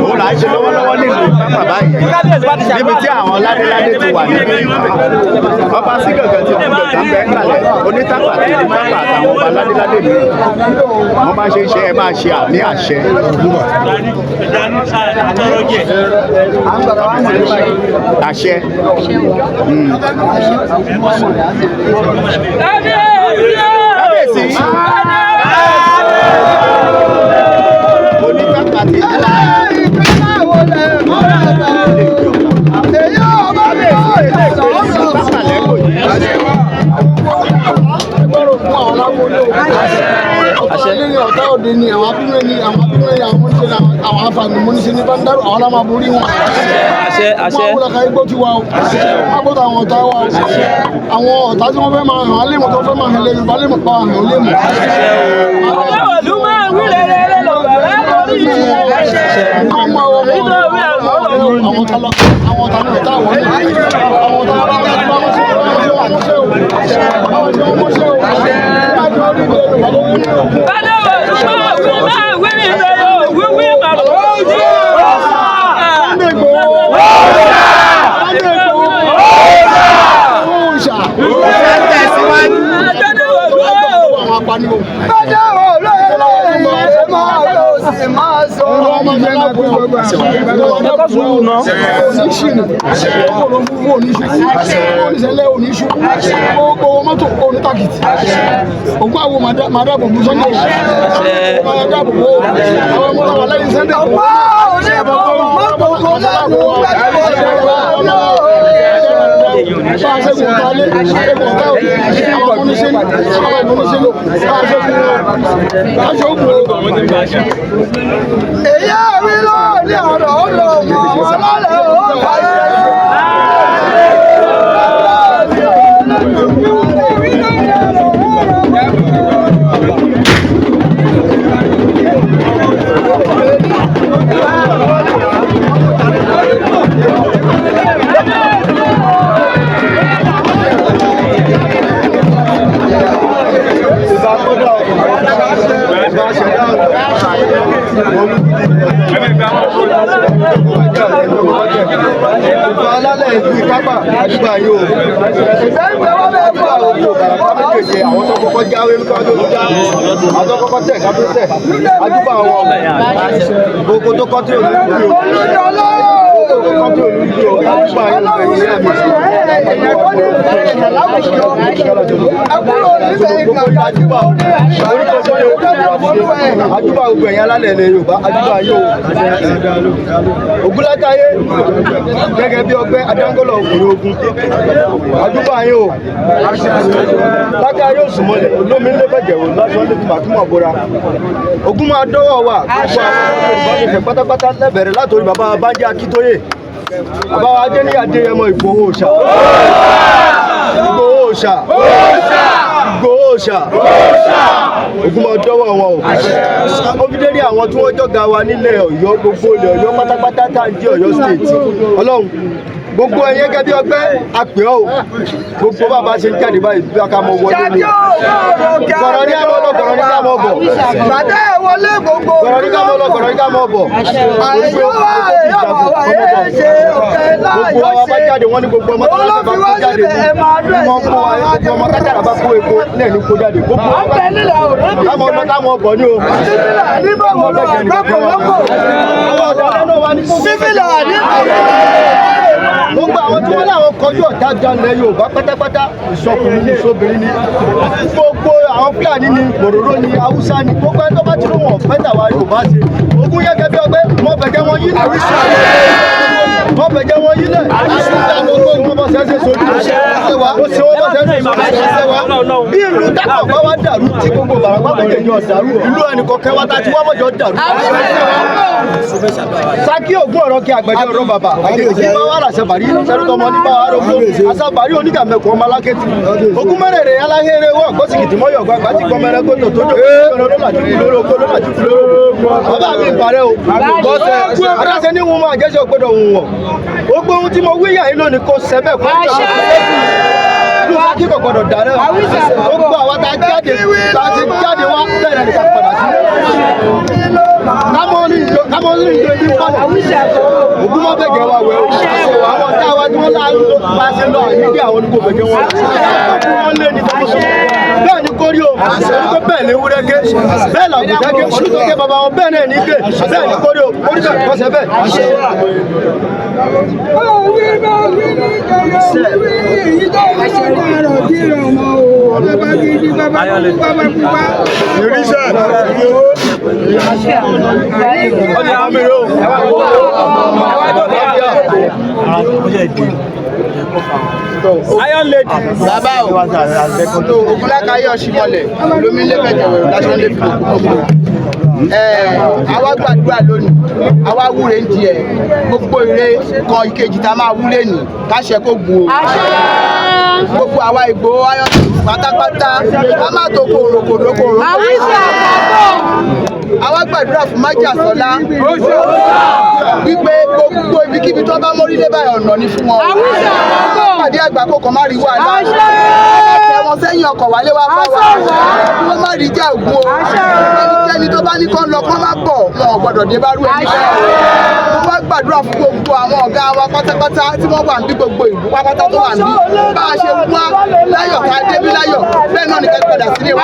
òun là ń ṣe lọ́wọ́lọ́wọ́ nílùú Tápà báyìí, níbi tí àwọn ládéládé ti wà níbí. Ọba Sígàngàn ti kú gàngàn bẹ́ẹ̀ kalẹ̀, onítàpà ti di tápà àtàwọn ọba ládéládé mìíràn. Wọ́n bá ṣe ń ṣe, ẹ máa ṣe àmì àṣẹ. Àṣẹ. Kábíyèsí. Onítàpà ti di tápà lẹ́kọ̀ọ́ yìí. Nínú ọ̀tá òde ni àwọn abínú ẹni, àwọn abínú ẹni, àwọn oníṣẹ́ ni, àwọn afàmìmúnisẹ́ ní bá ń dárò, àwọn aláma borí wọn. Àṣẹ, àṣẹ. Wọ́n wúlò ká igbó ti wa o. Wọ́n gbọ́dọ̀ àwọn ọ̀tá wa o. Àwọn ọ̀tá tí wọ́n fẹ́ máa hàn án lémọ̀, tó fẹ́ máa hàn lẹ́nu bá lémọ̀ pa hàn án lémọ̀. Àwọn ọmọ ọ̀tá lọ, àwọn ọ̀tá ní ọ̀tá àwọn ní àwọn ọ̀tá bá wọn bá wọn ṣe wọn ṣe o. Bá wọn ṣe wọn ṣe o. Bá wọn ṣe wọn ṣe o. Sunday Igboho. Sunday Igboho. Òòṣà. Àwọn apaniwo. Ògùn àwọn máa dáàbò bò Sunday. Máa dáàbò bò àwọn ọmọ wa lẹ́yìn Sunday. Èyí àwí lóòní ọ̀rọ̀ ó lọ mọ̀ wọn lọ́lẹ̀ ó bàjẹ́. Ìgbà alálẹ̀ ìlú Ìkápà àdúgbò ayé o. Àdúgbò òkú Ìbàràpá méjèèjì, àwọn tó kọ́kọ́ jáwé ká tó já, àwọn tó kọ́kọ́ tẹ̀ ká tó tẹ̀. Àdúgbò àwọn gbogbo tó kọ́ tí ò ní kú o. Gbogbo tó kọ́ tí ò ní kú o. Àdúgbò ayé o ẹ̀yìn àmì sí. Àdúgbò gbogbo ẹ̀yìn alálẹ̀ ilẹ̀ Yorùbá, àdúgbò ayé o. Ògúnlákayé gẹ́gẹ́ bí ọgbẹ́ adángọ́lọ̀ òkùnrin ogun, àdúgbò ayé o. Lákàáyé òsùnmọ́lẹ̀ olómi ńlẹ́ bẹ̀jẹ̀ wò lásán lè fi màkúmọ̀ bora. Ogun máa dọ́wọ́ wa, gbogbo àwọn Yorùbá nífẹ̀ẹ́ pátápátá lẹ́bẹ̀rẹ̀ látòrí bàbá Bánjí Akíntóyè, bàbá wa Adéníyì Adéyẹmọ Ìgbòho Òòṣà. Ìgbòho Òòṣà. Ìgbòho Òòṣà. Ogun máa dọ́wọ́ wọn o. Ó fi dérí àwọn tí wọ́n jọ̀gá wa nílẹ̀ Ọ̀yọ́, gbogbo ilẹ̀ Ọ̀yọ́ pátápátá tá à ń jẹ́ Ọ̀yọ́ state. Ọlọ́run gbogbo ẹ̀yẹ gẹ́gẹ́ bí ọgbẹ́ àpè ọ́ o. Gbogbo bàbá ṣe ń jáde báyìí bí a ká mọ wọlé ni. Gọ̀rọ̀ ní àmọ́ lọ, gọ̀rọ̀ ní ká mọ̀ bọ̀. Bàtà ẹ̀ wọlé gbogbo. Gọ̀rọ̀ ní ká mọ̀ lọ, gọ̀rọ̀ ní ká mọ̀ bọ̀. Àìyó wa èyí ọ̀wà ẹ̀ ṣe òkè Gbogbo láàyò wa bá ṣe. jáde, wọ́n ní gbogbo ọmọ Òun ló tálákà bá fi kó wá jáde síbẹ̀, ẹ máa dúró ní wọ́n sí kó wa, gbogbo ọmọ tájára bá kó epo náà ní kó jáde. Gbogbo wa Ọ̀bẹ nílẹ̀ òde bí ká mọ̀ lọ, ká mọ̀ bọ̀ ní o. Bíbélà níbọ̀ wọ̀ lọ àgbákò lọ́kọ̀. Àwọn ọ̀dọ́ náà wà ní gbogbo Bíbélà níbọ̀ wọ̀ gbogbo àwọn tí wọ́n láwọn kọjú ọ̀tá jalè Yorùbá pátápátá, ìsọkùnrin ní ìsọbìnrin ní gbogbo àwọn Fúlàní ní Bòròró ní Haúsá ní gbogbo ẹni tó bá ti lóun ọ̀fẹ́ tàwa Yorùbá ṣe. Ogun yẹ́gẹ́ bí ọgbẹ́ wọ́n fẹ̀jẹ̀ wọn yílẹ̀, wọ́n fẹ̀jẹ̀ wọn yílẹ̀. Gbogbo wọn bá ṣe sojú ó ṣe wọ́n bó ṣe ṣe sojú bí ìlú Tápà bá wá dàrú tí gbogbo Ìbàràpá méjèèjì ò dàrú ìlú ẹnìkọ̀ọ̀kan wa tá ti wá mọ̀jọ́ dàrú. Saki ògún ọ̀rọ̀ kí àgbẹ̀dẹ ọ̀rọ̀ bàbà àjèjì bá wà làṣàbàrí sẹ́rùtọ́mọ ní bá wà rògbò àṣàbàrí oníkàmẹ́kọ̀ ọmọ alákẹ́tì ogún mẹ́rẹ̀ẹ̀rẹ̀ aláhẹ́rẹ́ wọ̀ gbọ́sìkìtì mọ́yọ̀ gbàgbà tí gbọmọrẹ́ gbọ́tò tó jò bàbá mi parẹ́ o bọ́sẹ̀ adáṣe ní wọn máa jẹ́sẹ̀ gbọ́dọ̀ wù wọ́n gbogbo ohun tí mo wí yà yín lónìí kò sẹ́bẹ̀ kó ìlú Ṣakí kò gbọ́dọ̀ dàrẹ́ o gbogbo àwa tá a jáde tá a ti jáde wá bẹ̀rẹ̀ nìkan padà sí kámọ́nì ìjọ ibi pọ̀lẹ̀ ògún mọ́ bẹ̀gẹ̀ wa wẹ̀ o àwọn tá a wá tí wọ́n láàánú bá ṣe lọ àyíké àwọn oníkó bẹ̀gẹ̀ wọn wọ́n lé ní tọmọsọ bẹ́ẹ̀ ni kórí o oníkó bẹ́ẹ̀ lé wúrẹ́ ké bẹ́ẹ̀ làgùtẹ́ ké oníkó ké bàbá wọn bẹ́ẹ̀ náà ní ké bẹ́ẹ̀ ni kórí o orí bẹ́ẹ̀ kọ́sẹ̀ bẹ́ẹ̀. Iron Lady. Bàbá o, tó Ògúnlákayé Ọ̀ṣìmọlẹ̀ lómi lẹ́fẹ̀ẹ́ wẹ̀rù lásán lè fi òkú. Àwa gbàdúrà lónìí, àwa wúre ń tiẹ̀, gbogbo ire kan ìkejì tá a máa wúlé nì, káṣẹ kó gùn o. Gbogbo àwa Ìgbòho Iron Lady pátápátá, ká má tó kòrò kòrò kòrò. Àwa gbàdúrà fún Májàsọ́lá wípé gbogbo ibikíbi tó bá mórí lé báyìí ọ̀nà ni fún wọn. Pàdé àgbà kò kàn má rí wàhálà. Ẹ wọn sẹ́yìn ọkọ̀ wálé wá bá wa. Kí wọ́n má rí ìjà ògùn o. Ẹnikẹ́ni tó bá ní kán lọ kán má bọ̀ wọn ò gbọ́dọ̀ dé bá rú ẹni bẹ́ẹ̀. Mo wá gbàdúrà fún gbogbo àwọn ọ̀gá wa pátápátá tí wọ́n wà níbí gbogbo ìlú pátápátá tó wà níbí. Bá a ṣe wá láyọ̀ ká débí láyọ̀ bẹ́ẹ̀ náà ni ká padà sílé wa.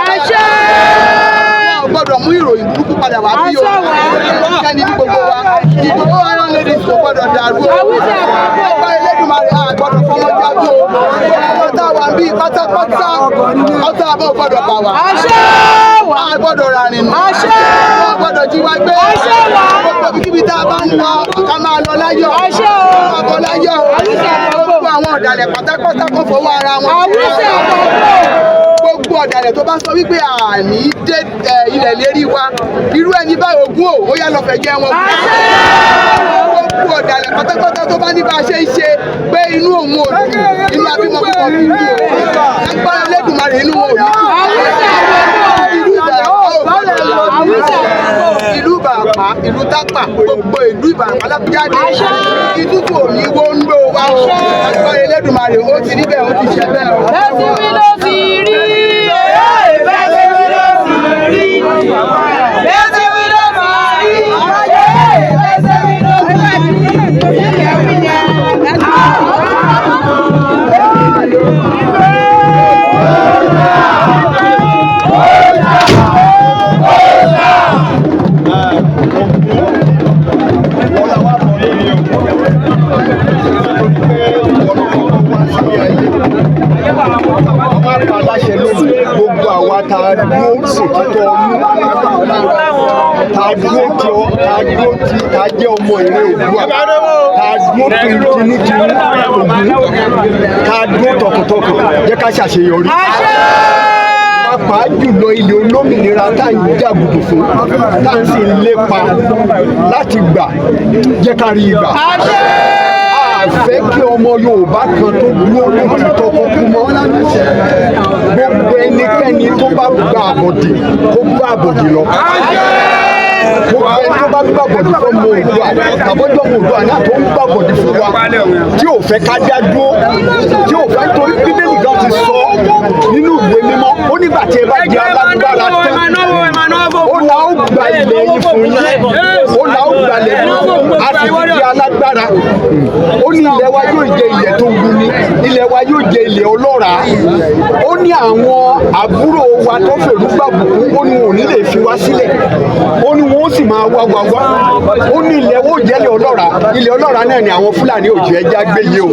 Wọn ò gbọ́dọ̀ mú ìròyìn burúkú padà wá bí o. Ẹnikẹ́ni ní gbogbo wa. Ìgbòho Iron Ladies kò gbọ́dọ̀ dàrú o. Ọba Elédùmarè a gbọ́dọ̀ fọmọ jáde o. Ọmọ tá a wà ń bí pátápátá ọ̀tá àbọ̀ gbọ́dọ̀ bà wá. A gbọ́dọ̀ rárìn nù. Wọ́n gbọ́dọ̀ jí wa gbé. Gbogbo ibikíbi tá a bá ń lọ ká máa lọ láyọ̀. Ká máa bọ̀ láyọ̀ o. Gbogbo àwọn ọ̀dàlẹ̀ pátápátá kan fọwọ́ ara wọn. Gbogbo ọ̀dàlẹ̀ tó bá sọ wípé àní dé ilẹ̀ lérí wa irú ẹni báyìí ogún o ó yá lọ fẹ̀ jẹ́ wọn. Gbogbo ọ̀dàlẹ̀ pátápátá tó bá ní bá a ṣe ń ṣe pé inú òun ò dùn inú abímọ púpọ̀ kì í dùn o. Agbára Elédùmarè inú wọn ò ní dùn. Ìlú Ìbàràpá ìlú Ìbàràpá ìlú Tápà gbogbo ìlú Ìbàràpá lábújáde ìtútù òní wo ń lò wá o. Agbára Elédùmarè ó ti rí bẹ́ẹ̀ ó ti ṣe bẹ́ẹ̀ o. Bẹ́ẹ̀ ti wí ló ti rí. Bẹ́ẹ̀ ti wí ló ti rí. Bẹ́ẹ̀ ti wí ló ti rí. Bẹ́ẹ̀ ti wí ló ti rí. Aláṣẹ lónìí gbogbo àwa tá a dúró ṣètìtọ́ ọmú tá a dúró tí ọ tá a dúró tí tá a jẹ́ ọmọ ìrẹ́ Oòduà tá a dúró tinútinú Ògún tá a dúró tọkàntọkàn jẹ́ ká ṣàṣeyọrí. Pàápàá jùlọ ilẹ̀ olómìnira tá à ń jàgùdù fún tá à ń sì ń lépa láti gbà jẹ́ ká rí gbà. A fẹ́ kí ọmọ Yorùbá kan tó dúró lótìtọ́ kó kú mọ́. Gbogbo ẹnikẹ́ni tó bá gba àbọ̀dì kó gba àbọ̀dì lọ. Gbogbo ẹni tó bá gbà bọ̀dì fún ọmọ Oòduà tàbọ́jọ́ ọmọ Oòduà náà tó ń gbà bọ̀dì fún wa tí ò fẹ́ ká dá dúró tí ò fẹ́ torí Bíbélì gan ti sọ nínú ìwé mímọ́ ó nígbà tí ẹ bá di alágbára tán ó là ó gba ilẹ̀ yín fún yín ó là ó gba ilẹ̀ yín fún a sì ti di alágbára ó ní ilẹ̀ wa yóò jẹ ilẹ̀ tó wuni ilẹ̀ wa yóò jẹ ilẹ̀ ọlọ́ràá ó ní àwọn àbúrò wa tó fèrú gbàbùkún ó ní wọn ò ní lè fi wá sílẹ̀ ó ní wọn ó sì máa wá wá wá ó ní ilẹ̀ wo jẹ́ ilẹ̀ ọlọ́ràá ilẹ̀ ọlọ́ràá náà ni àwọn Fúlàní òjò ẹja gbé yìí o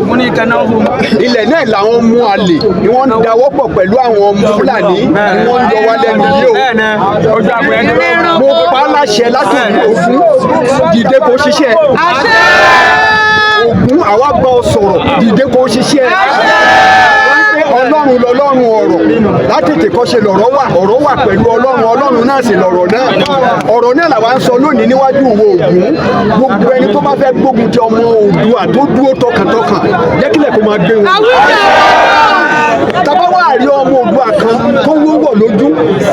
ilẹ̀ náà làwọn mú àlè ni wọ́n ń dawọ́pọ̀ pẹ̀lú àwọn ọmọ Fúlàní ni wọ́n ń yọ wá lẹ́nu yìí o mo pa á láṣẹ láti ògún dìde kó ṣiṣẹ́. Ògún, àwa bá ọ sọ̀rọ̀, dìde kó o ṣiṣẹ́. Pé Ọlọ́run lọ́lọ́run ọ̀rọ̀, látètè kọ́ ṣe lọ̀rọ̀ wà, ọ̀rọ̀ wà pẹ̀lú Ọlọ́run, Ọlọ́run náà sì lọ̀rọ̀ náà. Ọ̀rọ̀ náà làwa ń sọ lónìí níwájú ìwọ Ògún. Gbogbo ẹni tó bá fẹ́ gbógun ti ọmọ Oòduà tó dúró tọkàntọkàn, jẹ́ kílẹ̀ kó máa gbé wọn. Tàbá wà rí ọmọ Oòduà kan tó wúwọ̀ lójú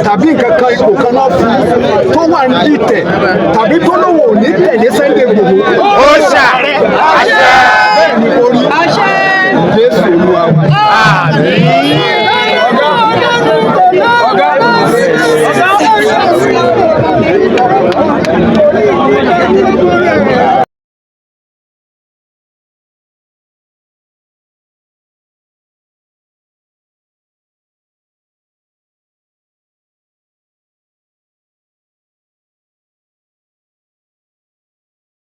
tàbí nǹkan kan, ipò kan náà fún tó wà ní ìtẹ̀ tàbí tó lóun ò ní tẹ̀lé Sunday Igboho.